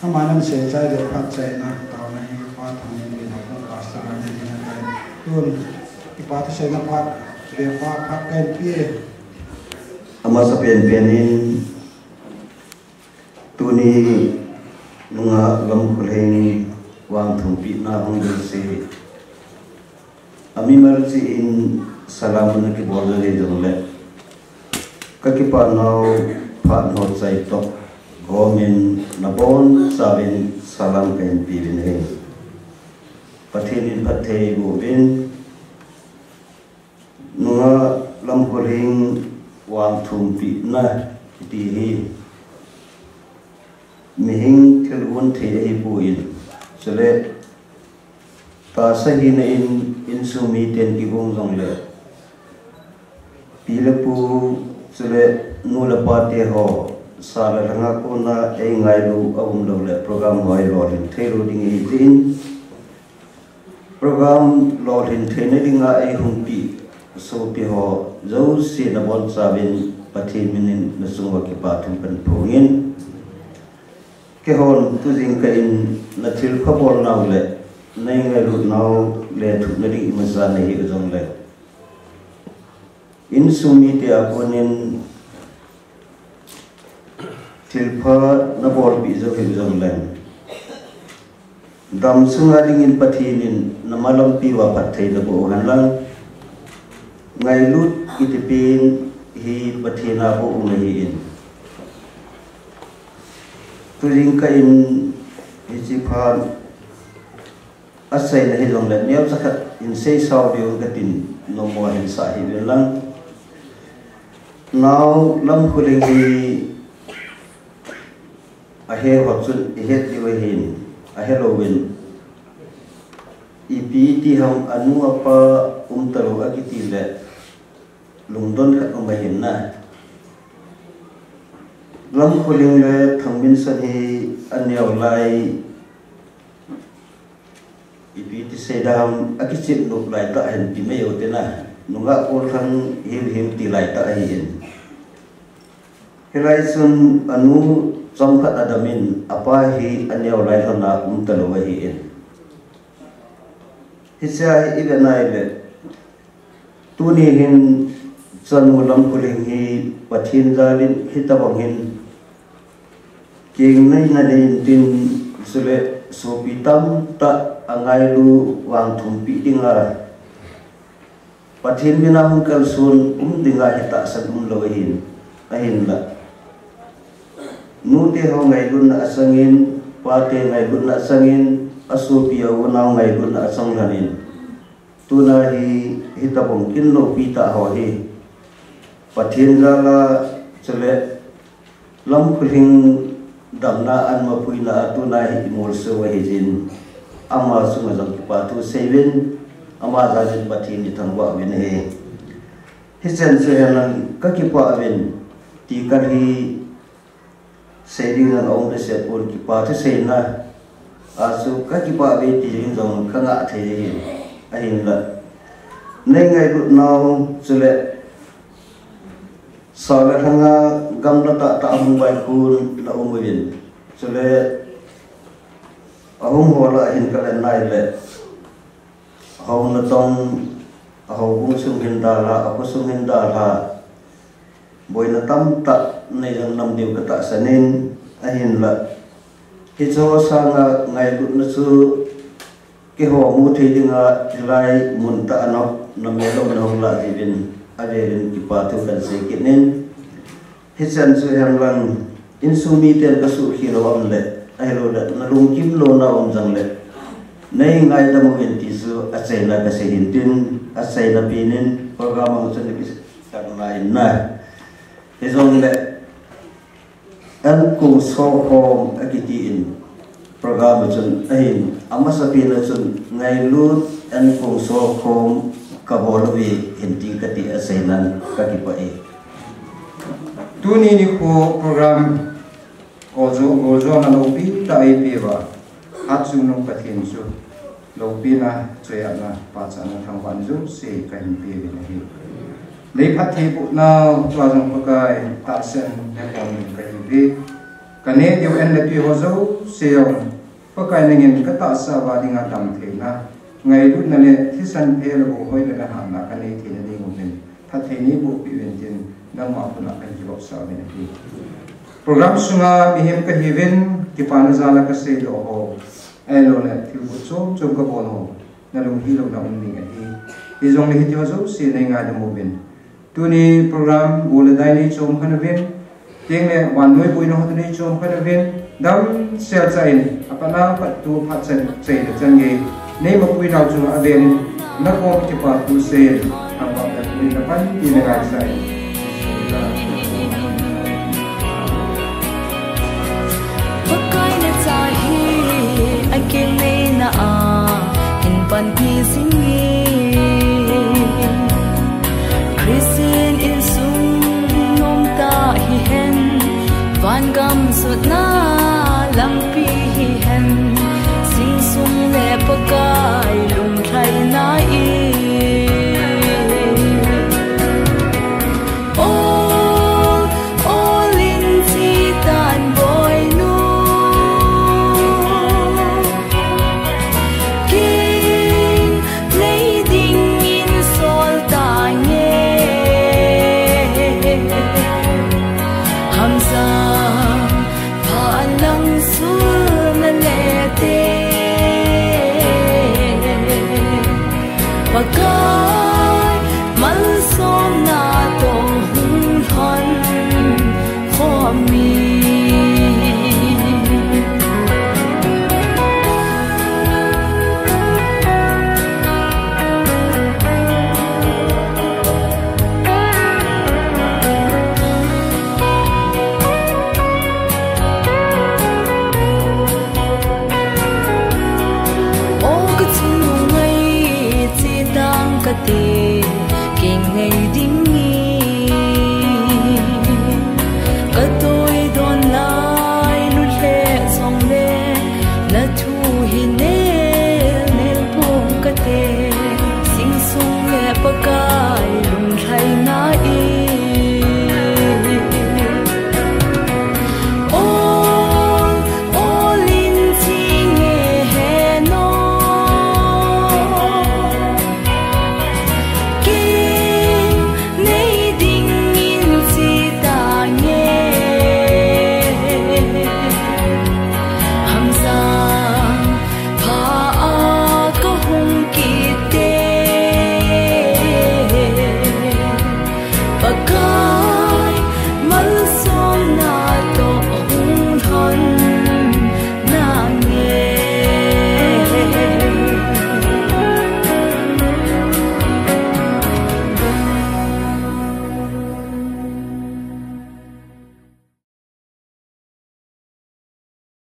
Ama nan se chai ve pha chaina, tao nai pa thang ni na ko pastor ngai ding ngai tai. Tun, kipa thuseina pha, ve pha pha kai pi. Amasa penpen in, tuni nunga Lamkholing vangthumpina hung ding se. Amimal chi in salam na kibol na le jong le. Ka kipa nau pha no chai to. Gomin na bon savin salam ka in pi vin he. Pathen in phat thei bu vin. Nunga Lamkholing vangthumpina kiti hi mihing thil hun thei ahi pu in, chule tasa hina in insung miten kigong jong le, pi le pu, chule nu le pa te ho, sa le lhanga kona ei ngailu a um lo le program ho ei lolhin thei lo ding ahi tin, program lolhin theina dinga ei humpi sopi ho jouse na bon chavin Pathen minin na sungwa kipa thu kan phongin. Kehon tujing ka in na thil pha bol nau le, na ngailut nau le thu na ding ima sa na hi jong le. Insung mite a konin thil pha na bolpi jo hi jong leng. Dam sunga dingin Pathen in na malampi wa phat thei na bo han lang. Ngailut kiti pen hi Pathen a bo um ahi in. Tujing ka in hichi phan a seina hi jong le, neocha khat in sei sao diu ka tin, nomo hin sa hi vin lang. Nau Lamkholing hi a he ho chun i het diu ahin, a he lo vin. Ipi ti ham anu apa um ta lo a kiti le, lungdon khat um ahin na. Lamkholing le Thangminson hi a neo lai ipi ti sei dam a kichip nop lai ta hin ti mai u te na. Nunga kol thang hiu hiu ti lai ta ahi in. Hilai sun anu chom khat a dam in apa hi a neo lai lhon a um ta lo ahi in. Hichea hi i ve nai le. Tuni hin chanu Lamkholing hi Pathen jalin hitabang hin keng nei na nei in tin sule sopi tamtah a ngailu vangthumpi dinga Pathen mina hung kalson um dinga hi tahsan um lo ahin, ahinla. Nute ho ngailutna a changin, pate ngailutna a changin, a sopi a unau ngailutna a chang lhonin. Tuna hi, hitabang kin lopi tah ho hi. Pathen jala chule Lamkholing damna an mapuina a tuna hi i molso ahi jin. Ama sunga jong kipa thu sei vin, ama jalin Pathen i thangvah vin ahi. Hichan chu henlang ka kipa vin, ti kal hi sei ding jong a um behseh pon kipa thu seina. A chu ka kipa ve ti jong jong ka ngah thei ahi, ahinla. Nei ngailut nau chule sa le lhanga gamla tahtah a hung vaikhun na um uvin. Chule a hung hola hin ka len nai le. A hou natong, a houbung sung hin dalha, a khosung hin dalha. Boina tamtah nei jong nam diu ka tahsan in, ahinla. Hiche ho sanga ngailutna chu keiho mu thei dinga hilai mun tah a na, na melo na hung lah jiuvin, avelin kipa thu kan sei kit in. Hichan chu henlang, insung miten ka suhkhel lou am le, ahilou le, na lungkim louna um jong le, nei ngaidam uvin ti chu achaina ka sei hin tin, achaina pen in, program a chun na kisei tah na in na. Hijong le, An kong so khom a kiti in program a chun ahin, amasa pen a chun ngailut an kong so khom ka bol uve hin ti ka ti a seinan ka kipah e. Tuni nikho program goljo, goljona lopi tah a eipeh uva, Hatchungnung Pathen chu lopina, choiatna, pachatna, thangvahna jouse kahin pe uvin ahi. Nei phattheiboh nau, tua jong Pakai tahsan neh kon in kahiuve. Kaneh diu an le tui ho jouse jong Pakai nangin katahsa uva dinga damtheina, ngailutna le thisan pha le gou hoina le hatna kanei theina ding uvin phatthei neiboh peh uvin tin nangma khut a kahin kivopsah uvin ahi. Program sunga mihem kahiuvin, kipana jal a kaseidoh ho, ahilou le thilpha chom chom kabol ho, nalunghilou na um ding ahi. Hijongle hitiho jouse nei ngaidam uvin. Tuni program bu le dai nei chom khan uvin, tengle vannoi boina ho nei chom khan uvin, damsel chah in, apat a pat tu phat chan, chai le chan gei, nei mapui nau chunga avel in, nakom kipathu seiyin, thangvahna in napanpi na ngaisah in. Pakai nacha hi akineina a hin panpi jing in. Christian insung nomtah hihen, vangam jotna lampi hihen, jingsung le Pakai lunglhaina